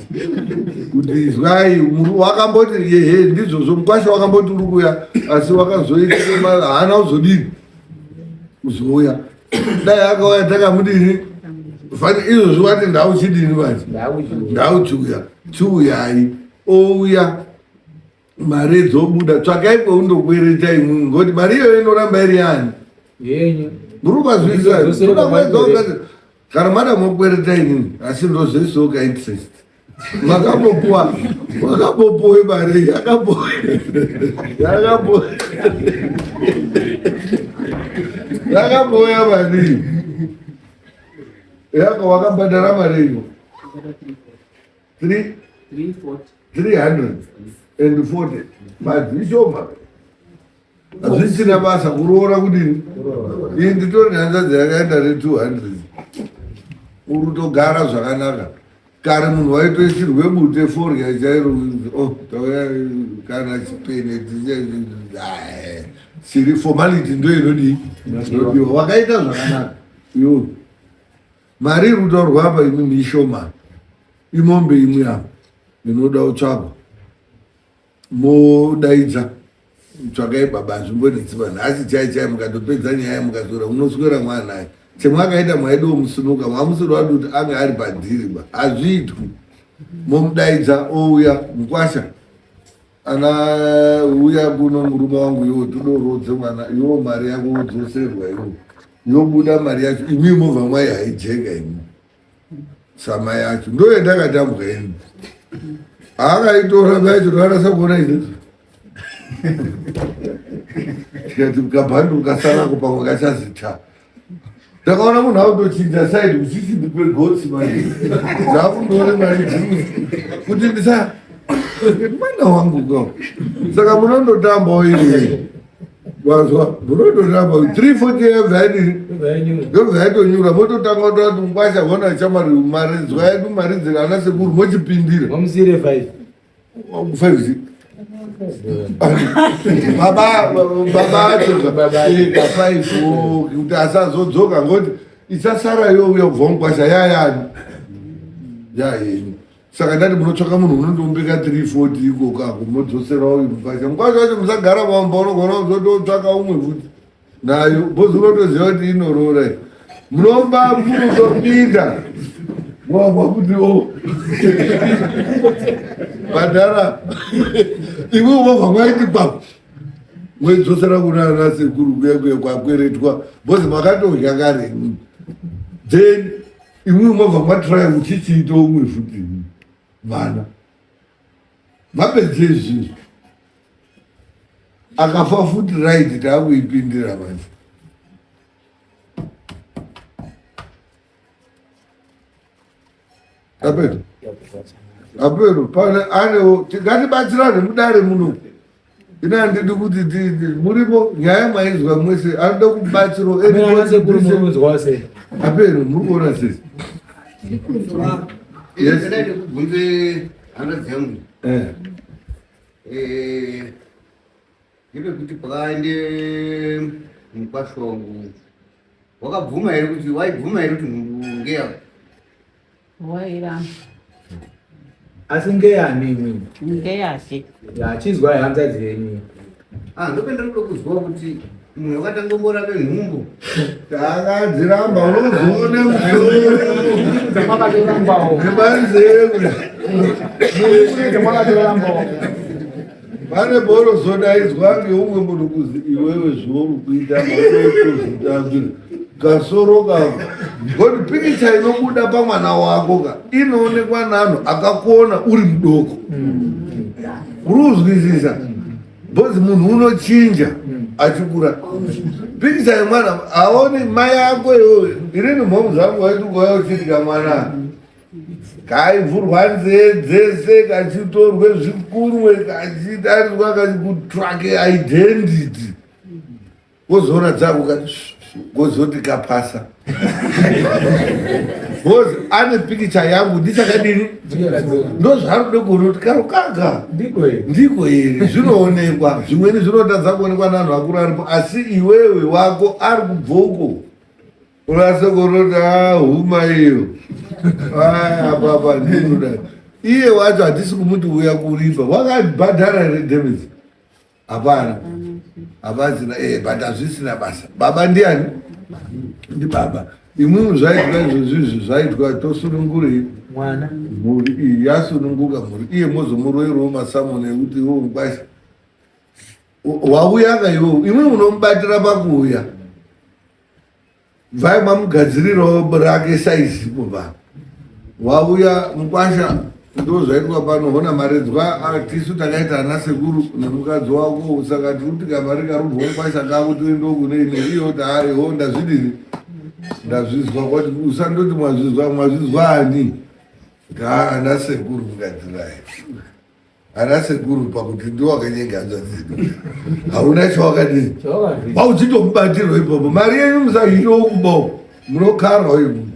kuti izwai wakamboti yehe ndizvozvo mukwasha wakamboti uri kuya asi wakazoita haana kuzodini kuzouya dai akauya takamudini fani izvozvi wati ndauchidini manje ndauchiuya chiuyai ouya mari dzobuda tsvakai kweundokwereta imwimwi ngokuti mari iyoyo inoramba iri yani yenyu muri kuvazwisisa kana mada mokwereta inini asi ndozoisawo ka interest makambopuwa wakambopuwe mari yakambo yakambo yakambouya mari yako wakabhadhara mari iyo 340 madzishoma hazvichina basa kuroora kudini iyi nditori hanzvadzi yakaenda ne200 uri togara zvakanaka kare munhu waitoisirwe bute forya chairo oh, tauya kana chipene chiri formality ndo inodii inodiwa wakaita zvakanaka iwo mari iri kutaurwa apa imi mishoma imombe imwe apa inoda kutsvagwa modaidza tsvakai baba hazvimbonetsi vanhu asi chai chai mukatopedza nyaya mukaswera unoswera mwanaye chemwakaita mwaidiwo musunuka mwamusiri wadi kuti ange ari padhiri ba hazviitwi momudaidza ouya mukwasha ana uya kuno murume wangu iwo todorodze mwana iwo mari yako wodzoserwa iwo yobuda mari yacho imi mobva mwai haijeka imi sama yacho ndoyendakatambwa ini akaitora mayacho ndoanasa kuona izvozvo tikati kabhandu kasarako pamwe kachazita ndakaona munhu autochinja side kuchisi ndipe gotsi manje ndakundore mari dzimwe kuti ndisa mwana wangu ko saka munondotambawo ini Wazwa, munototamba 340 yabva yadini? Yobva yatonyura mototanga kutoti mkwasha hona chamari mari dzwa yedu mari dzira ana sekuru mochipindira. Mamusire 5. 5 zi. Baba baba acho baba ika 5 kuti asazodzoka ngoti isasara youya kubva mkwasha yayani. Yayenyu. Saka ndati munotsvaka munhu unondombeka 340 ikoko ako modzosera uyu mukwasha. Mukwasha wacho musagara pamba unogona kuzototsvaka umwe futi nayo bhozi unotoziva kuti inoroora iyi. Munomba munotopinda wamwa kuti o oh. bhadhara iwe wobva mwaiti kwapo mwedzosera kuna ana sekuru kuya kuya kwakweretwa bhozi makatodya kare then imwe mobva matraya muchichiita umwe futi vana mapedze izvizvi akafa futi right taakuipindira manje apero apero pane anewo tingatibatsirane mudare muno Ini handidi kuti muripo nyaya maizwa mwese anoda kubatsirwa. Apero muri kuona sei? Yes. Ndikubvunze hanzvadzi yangu. Eh. Eh. Ndepekuti pakaende mukwasha wangu wakabvuma here kuti waibvuma here kuti nhumbu ngeyako? Wairamba. Asi ngeyani imwimwi? Ngeyake. Yachizwa hanzvadzi yenyu. Ah, ndopenda kuda kuzwa kuti munhu wakatanga kumborape nhumbu. Takadziramba unozoona musoro. Dzamwakatorambawo. Nebanze. Dzamwakatorambawo. Pane paunozodaidzwa ngeumwe munhu kuzi iwewe zvauri kuita maotozvitambira kasoro kako ngoti pikicha inobuda pamwana wako ka inoonekwa naanhu akakuona uri mudoko uri kuzwisisa bhozi munhu unochinja achikura pikicha yemwana aoni mai ako iwewe irini mhomu dzangu waiti ukauya uchiti kamwana kaivhurwa nzee dzese kachitorwe zvikunwe kachitariswa kachikutrake identity. Wozoona dzako kati wozoti kapasa. Because ane pikicha yangu ndichakadini ndozvaari kuda kuona kuti karukaga ndiko here zvinoonekwa zvimweni zvinotadza kuonekwa nevanhu vakuru aripo asi iwewe wako ari kubva uko unasekoroti ah, huma iyo ah, apapa ndinoda iye wacho hatisi kumuti uya kuripa wakabhadhara here damage hapana hapasina eh, but hazvisina basa baba ndiani ndibaba imwimwi zvaitwa izvozvi izvi zvaitwa tosunungurei mwana mhuri iyi yasununguka mhuri iye mozomuroirawo masamoni ekuti iwo mukwasha wauya ka iwewo imwe unomubatira pakuuya Bvai mamugadzirirawo rake saizi ipo Wauya mukwasha ndozvaitwa pano hona maredzwa ah, tisu takaita ana sekuru nemukadzi wako saka tiri kuti kamari karubva mukwasha kako toenda kune ine iyo taariho ndazvidini ndazvizwa kwati usandoti mwazvizwa mwazvizwa ani ana sekuru mugadzirai ana sekuru pakuti ndiwo wakanyenga hanzvadzi dzedu hauna chawakadini wauchitomubatirwa ipapo mari yenyu musahirewo kubawo munokarwa imu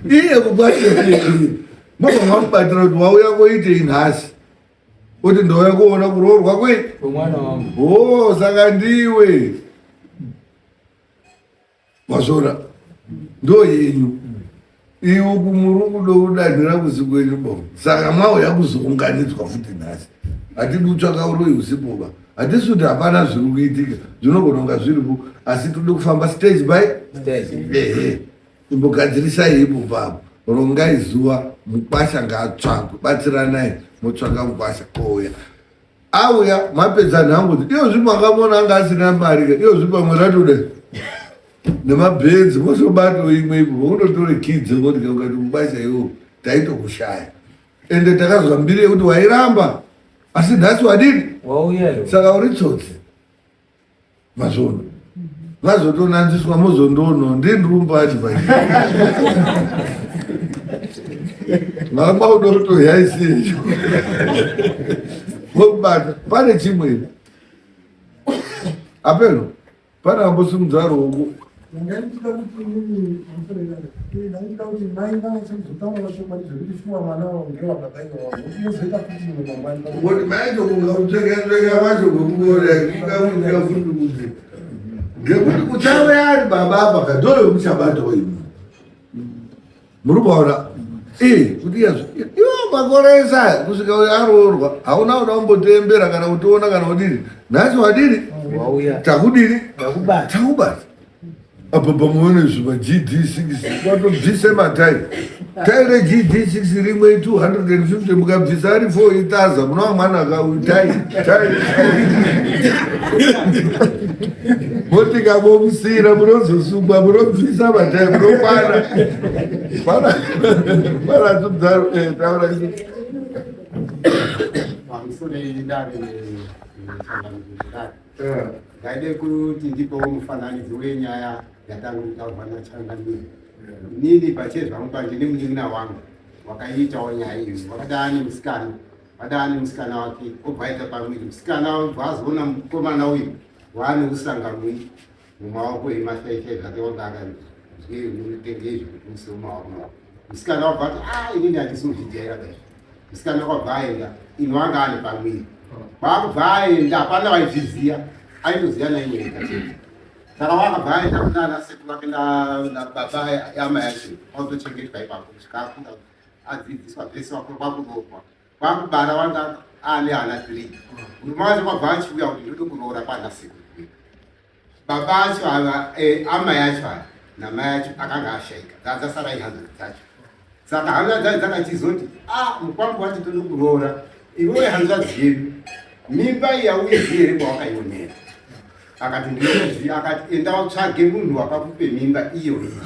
iye kubatira mabva mamubatira kuti wauya koitei nhasi kuti ndauya kuona kuroorwa kwei o saka ndiwe Mazvona ndo yenyu iwe kumuri kudo kudanhira kusi kwenyu bo saka mwauya kuzounganidzwa futi nhasi hatidi kutsvaka uroyi husipo ba hatisi kuti hapana zviri kuitika zvinogona kunga zviripo asi tode kufamba stage by ehe imbogadzirisai ipo papo rongai zuva mukwasha ngaatsvagwe batsiranai motsvaka mukwasha ouya auya mapedza nhango iyo zvi makamona anga asina mari ka iyo zvi pamwe ratoda nemabhenzi mozobato imwe ipo unotore kidzi ngoti ukati mubasha iwo taitokushaya ende takazwa mbiri yekuti wairamba asi nhasi wadini saka uri tsotsi Mazvoona. Vazotonanziswa mozondoonawo ndiye ndiri kumupa advice. Mama unotoyaisi icho. Mobata pane chimwe here? Apeno pane ambosimudza ruoko. Ndanga kuti inini ndanga kuti mai vanyatsekuzotaura chokwadi zvekuti shuwa mwana wavo ndewababa iwawo unozoita futi imwe mangwani. Kuti mai tokunga kutsveka kwacho kwekungora kunga futi kuti ngekuti kuchave ari baba apa kadoro muchabatawo imwe muri kuona ee kuti iyazvo iwo makore ese aya kusvika uyo aroorwa hauna kuda kumbotembera kana kutiona kana kudini nhasi wadini takudini takubata apa pamwe zvima gd6 watobvise matai tai regd6 rimwe 250 mukabvisa ari 4 itaza munova mwana tai tai motingamomusira munozosungwa munobvisa matai munokwana pana zubzaro eh, taura pamusoro idare Ndaide kuti ndipewo mufananidzo wenyaya yatanga kutaurwa naChangamire. Inini pachezvangu panje nemunin'ina wangu wakaitawo nyaya iyo wakada ane musikana wada ane musikana wake obva aita pamwiri musikana obva azoona mukomana uyu waane usangamwi mumaoko emashaishai zvake wanga akanzwe izvi kuti use mumaoko mako musikana wabva ati a ah, inini handisi kuzvijaira kaizvi musikana kwabva aenda ino anga ane pamwiri kwakubva aenda hapana vaizviziva aitoziva naimwe ega chete saka wakabva aenda kunana sekuru vake nababa amai acho kwakutochengetwa ipapo kusvika akura adzidziswa zvese kwakuroorwa kwakubara wanga ane ana three murume wacho kwabva achiuya kuti ndode kuroora kwana sekuru Baba acho ava eh, amai acho aya namai acho akanga ashaika dzadzasara ihanzvadzi dzacho saka hanzvadzi dzacho dzakachizoti a ah, mukwambo wacho tode kuroora iwewe hanzvadzi yedu mimba iyi auizi here kwawakaionera akati ndinoziva akati enda utsvage munhu wakakupe mimba iyo iyi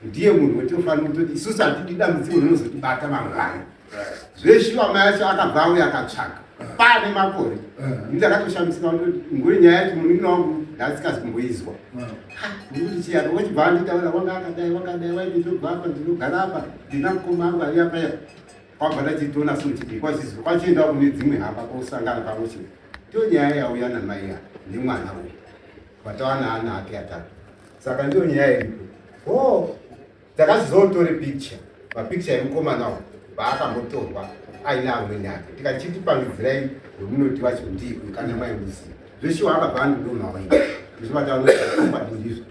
ndiye munhu wetinofanira kutoti isusu hatidi dambudziko rinozotibata mangwana zveshuwa mai acho akabva auya akatsvaga paane makore ndakatoshamisika kuti ngori nyaya yacho munin'ina wangu ndaasikazi kumboizwa ndikuti chiyani wachibva anditaura wanga akadai wakadai waiti ndobva apa ndinogara apa ndina mukoma angu ari apa ya kwabva ndachitoona sochidii kwachienda kune dzimwe hama kosangana pamwe chete ndiyo nyaya yauya namai ya nemwana uyu. Vatawana ana ake atatu. Saka ndiyo nyaya iripo. Oh, takazotore picture, mapicture emukomana uyu paakambotorwa aina amwene ake. Tikachiti pangidzirai wemunoti wacho ndiye kana maimuziva. Zveshuwa akabva andidonha waini. Ndizvo ndizvo.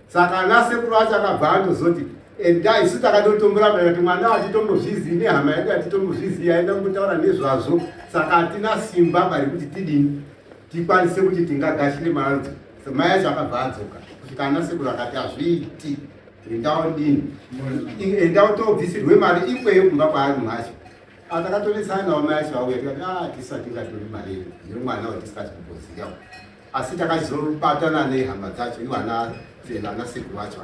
Saka ana sekuru acho akabva andozoti enda isu takatotomboramba kuti mwana hatitombozvizii nehama yedu hatitombozvizii aenda kumbotaura nezvazvo saka hatina simba bari kuti tidini tikwanise kuti tingagashire mari mai acho akabva adzoka kusvika ana sekuru akati hazviiti endawo dini endawo tobvisirwe mari ikweyo kumba kwaari mhacho atakatonesana nawo mai acho auya tikati a ah, tisati tingatori mari yemwana watisikati kumboziva asi takazobatana nehama dzacho ivo ana sekuru vacho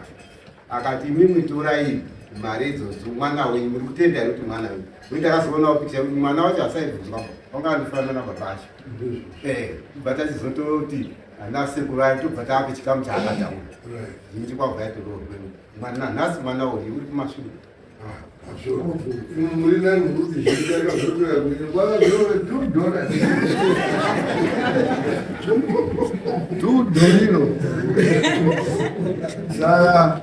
akati imwimwi torai mari idzodzo mwana wenyu muri kutenda here kuti mwana wenyu uye ndakazoonawo picha kuti mwana wacho asaibvunzwa wanga anofanana nababa acho eh, bva tachizototi ana sekuru ayo tobva taape chikamu chaakataura zhinji kwabva yatoroorwe mwana nhasi mwana uyu uri kumashure Muri nani kuti zvichaka zvotoya kuti kwakazove $2. Tudoriro. Saka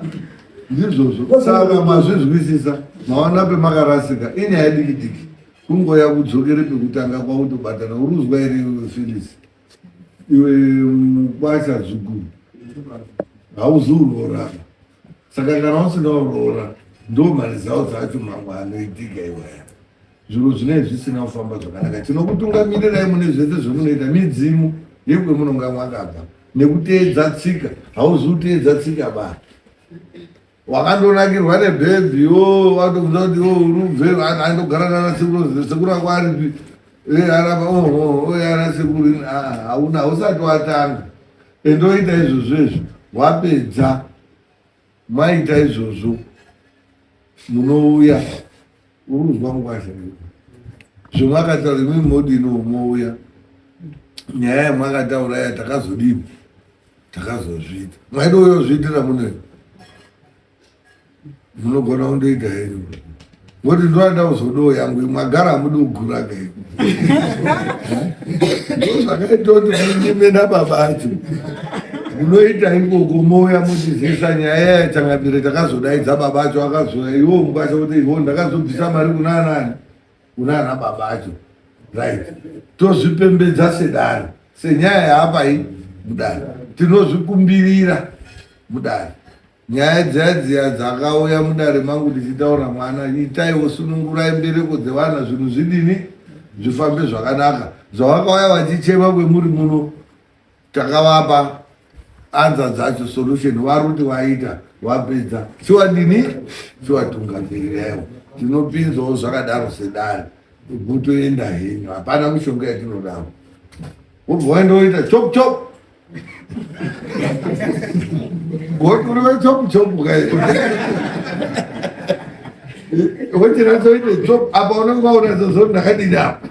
ndizvozvo. Saka mazvizwisisa maona pemakarasika inyaya diki diki. Kungoya kudzokere pekutanga kwakutobatana uruzwa here iwe Phyllis. Iwe mukwasha zukuru. Hauzi uroorana. Saka kana usina uroora ndo mari dzawo dzacho mamwe anoitika iwaya. Zviro zvinenge zvisina kufamba zvakanaka. Tinokutungamirirai mune zvese zvamunoita midzimu yekwemunonga mwakabva nekuteedza tsika. Hauzi kuteedza tsika ba. Wakandonakirwa nebhebhi wo watobvunza kuti wo uri ubve andogara nana sekuru sekuru ako aripi eh, arapa oho oh, ana sekuru ah, hauna hausati watanga endoita izvozvo izvo wapedza maita izvozvo munouya uruzwa ngwazha zvemakataura imwe modini mouya nyaya yamwakataura ya takazodini takazozviita maidouya kuzviitira muno munogona kundoita henyu ngoti ndoanda kuzodoo yangu mwagara hamudi kuguraga imi ndozvakaita kuti munyime nababa acho munoita ikoko mouya mutizivisa nyaya yachangamire takazodaidza baba acho akazouya iwo mukwasha kuti iwo ndakazobvisa mari kuna anani kuna ana baba acho right tozvipembedza sedare senyaya yaapai mudare tinozvikumbirira mudare Nyaya dziya dziya dzakauya mudare mangu ndichitaura mwana itaiwo sunungurai mbereko dzevana zvinhu zvidini zvifambe zvakanaka zvavakauya vachichema kwemuri muno takavapa anza dzacho solution varuti vaita vapedza chiwadini chiwatungamirirawo tinopinzawo zvakadaro sedare motoenda henyu hapana mishonga yatinodawo wobva waenda woita chop chop Goturwe chop chop kai. Wochira chop apa unenge waona zozo ndakadini apa.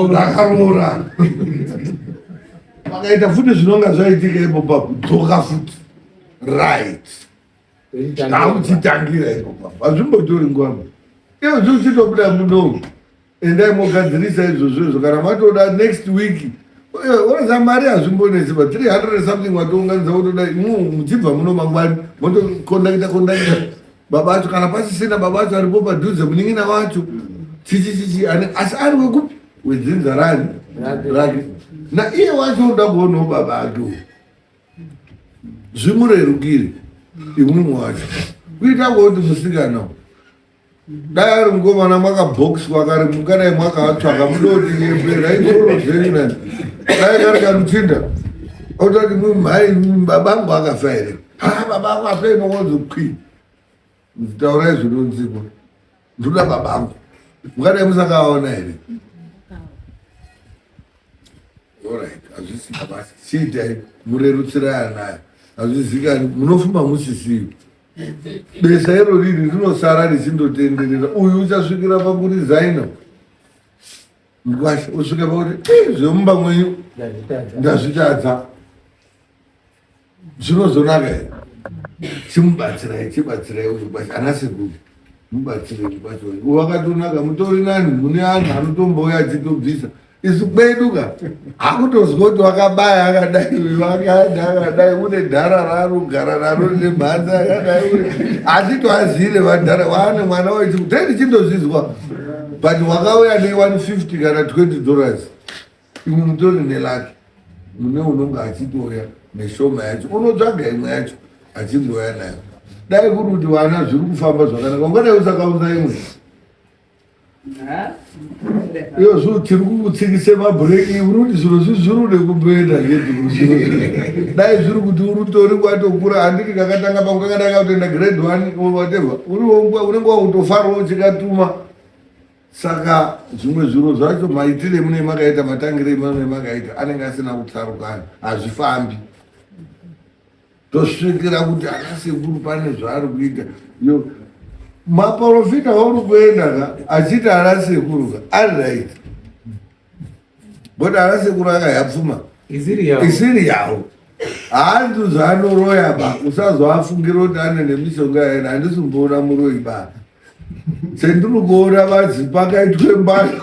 Ndakaroora. Pakaita futi zvinonga zvaitika ipo papo dzoka futi. Right. Takuchitangira ipo papo. Hazvimbotori nguva. Iyo zvichitobuda muno. Endai mogadzirisa izvozvo izvo kana matoda next week unoziva mari hazvimbonetsi ba 300 something watounganidza wotoda muchibva muno mangwani motokondakita kondakita baba acho kana pasisina baba acho aripo padhuze munin'ina wacho chichi chichi ane asi ari wekupi wedzinza rani rake na iye wacho unoda kuonawo baba ake zvimurerukire imwimwe wacho kuita kuti musikana dai ari mukomana mwakabhokiswa kare mungadai mwakaatsvaka mudoti nyepera isoro dzenyu nani dai kari kamuchinda otati mhai babangu akafa here ha babangu afa inokonzi kwi taurai zvinonzikwa ndoda babangu mungadai musakaona here orit hazvisina basa chiitai murerutsirai anayo hazvizikani munofuma musisiyo besa iro riri rinosara richindotenderera uyu uchasvikira pakurizaina mkwasha usvike pakuti zvemumba mwenyu ndazvitadza zvinozonaka here chimubatsirai chibatsirai uyu kwasha ana sekuru mubatsirei mubatsirei wakatonaka mutori nani mune anhu anotombouya achitobvisa. Isu kwedu ka hakutozwa kuti wakabaya akadai uyu akaenda akadai une dhara raanogara naro nemhanza akadai hatitoazire vadhara waane mwana waiti kudai tichindozvizwa but wakauya ne 150 kana 20 dollars imwe mutori nelaki mune unonge achitouya neshoma yacho unotsvaga imwe yacho achingouya nayo dai kuri kuti vana zviri kufamba zvakanaka ungadai usakaunza imwe iyo zvo tiri kukutsikise mabhureki uri kuti zviro zvi zviri ude kumboenda ngedzi dai zviri kuti uri utori kwatokura handiti kakatanga pamwe kakadai kakutoenda grade one or whatever unenge wakutofarawo chikatuma saka zvimwe zviro zvacho maitire mune makaita matangire emune makaita anenge asina kutsarukana hazvifambi tosvikira kuti ana sekuru pane zvaari kuita yo maporofita wauri kuenda ka achiti ana sekuru ka ari right but ana sekuru akayapfuma isiri yawo haanzi zvaanoroya ba usazoafungira kuti ane nemishonga yaena handisi kumboona muroyi ba sendiri kuona badzi pakaitwe mbayo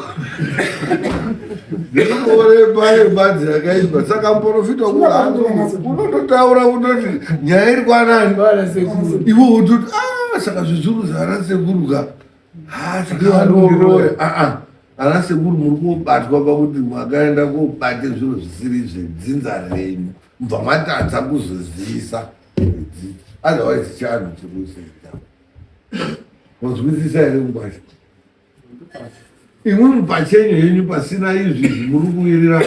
ndiri kuona mbayo badzi yakaitwa saka muprofita unototaura kutoti nyaya iri kwanani iwe wototi ah, saka zvizuru zvaana sekuru ka ah, saka vanoroya aa ah, ana sekuru muri kobatwa pakuti makaenda kobate zviro zvisiri zvedzinza renyu mubva matadza kuzozivisa otherwise chianhu chekuseita Wazwisisa here mkwasha? Imwimwi pachenyu henyu pasina izvi izvi muri kuwirirana.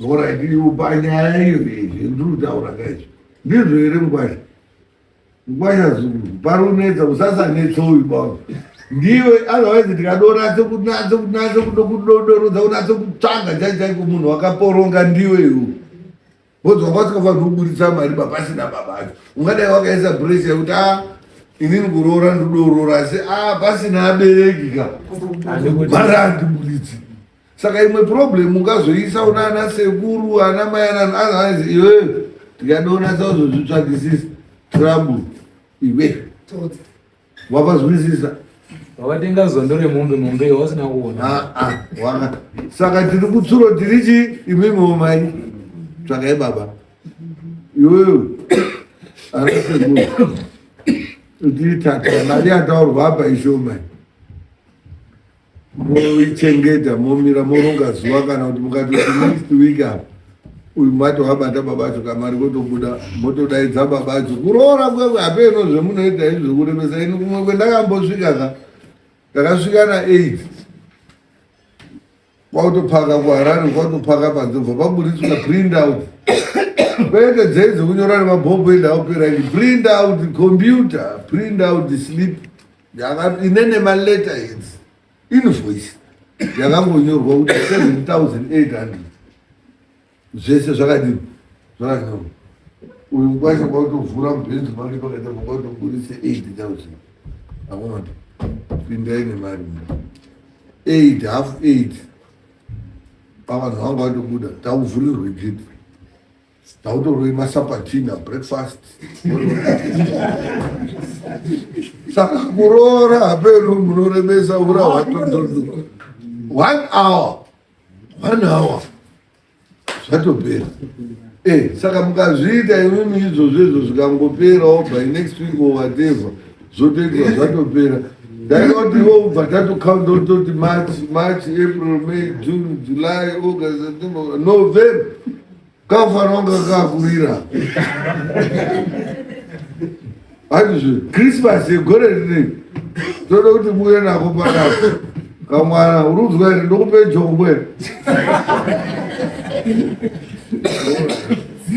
Alright, iwe panyaya iyo izvi ndiri kutaura kaizvi. Ndizvo here mkwasha? Mkwasha zukuru, pari kunetsa usasanetsa uyu baba. Ndiwe otherwise tikadonatse kunatse kunatse kudokudodorodza kunatse kutsvaga chai chaiko munhu wakaporonga ndiwe iwe. Because wanga usikafanirwi kuburitsa mari ba pasina baba acho. Ungadai wakaisa pressure yekuti ah inini kuroora ndodoroora asi ah pasina abereki ka. Mari handiburitsi. Saka imwe problem ungazoisa una ana sekuru ana mai ana otherwise iwewe tikadona sauzozvitsvagisisa trouble iwe. Wapazwisisa? Wakatenga zondo remombe mombe iyo wasina kuona. Ah ah, waka. Saka tiri kutsuro tiri chi imimi mai. Tsvakai baba. Iwewe. Anasekuru. Tiri tata mari yataurwa apa ishoma. Moichengeta momira moronga zuva kana kuti mukati next week apa. Uyu mati wabata baba acho kamari kotobuda motodaidza baba acho kuroora kwekwe hapeno zvemunoita izvi zvekuremesa ini kumwe kwendakambosvika ka ndakasvika na 8 kwakutopaka kuharare kwakutopaka panze bva paburitswa print out kwete dzei dzekunyora nemabhombo endaopera ini print out computer print out slip ine nemaletter heads invoice yakangonyorwa kuti 7800 zvese zvakadini zvakanyorwa uyu mkwasha kwakutovhura mubhenzi make pakaita kwakutoburitse 8000 akonati pindai nemari 8 half 8 pavanhu vanga vatobuda takuvhurirwe gate tautoroi masapatina breakfast saka kuroora hapeno munoremesa ura hwatotodo one hour one hour zvatopera eh, saka mukazviita imimi izvozvo izvo zvikangoperawo by next week or whatever zvotoitwa zvatopera ndaida kuti iwo ubva tatokaunta kutoti march march april may june july august september november kafanira kunga kakurira handizvo christmas yegore rinei toda kuti muuye nako panapa kamwana uri kunzwa here ndokupe jongwe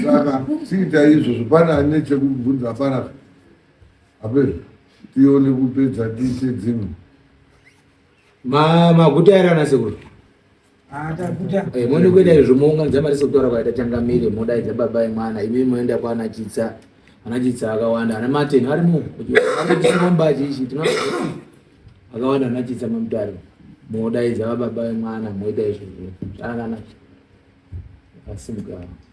saka chiita izvozvo pane ane chekubvunza panapa Apedza tione kupedza tiite dzimwe. Ma maguta here ana sekuru? Ah, taguta. Eh, muone kuita izvo mounganidza mari sekutaura kwaita changamire modaidza baba emwana imi moenda kwana Chitsa. Ana Chitsa akawanda ana Martin arimo. Chingomba chichi tino akawanda ana Chitsa mamutare. Modaidza baba emwana moita izvozvo. Zvakanaka. Asimuka.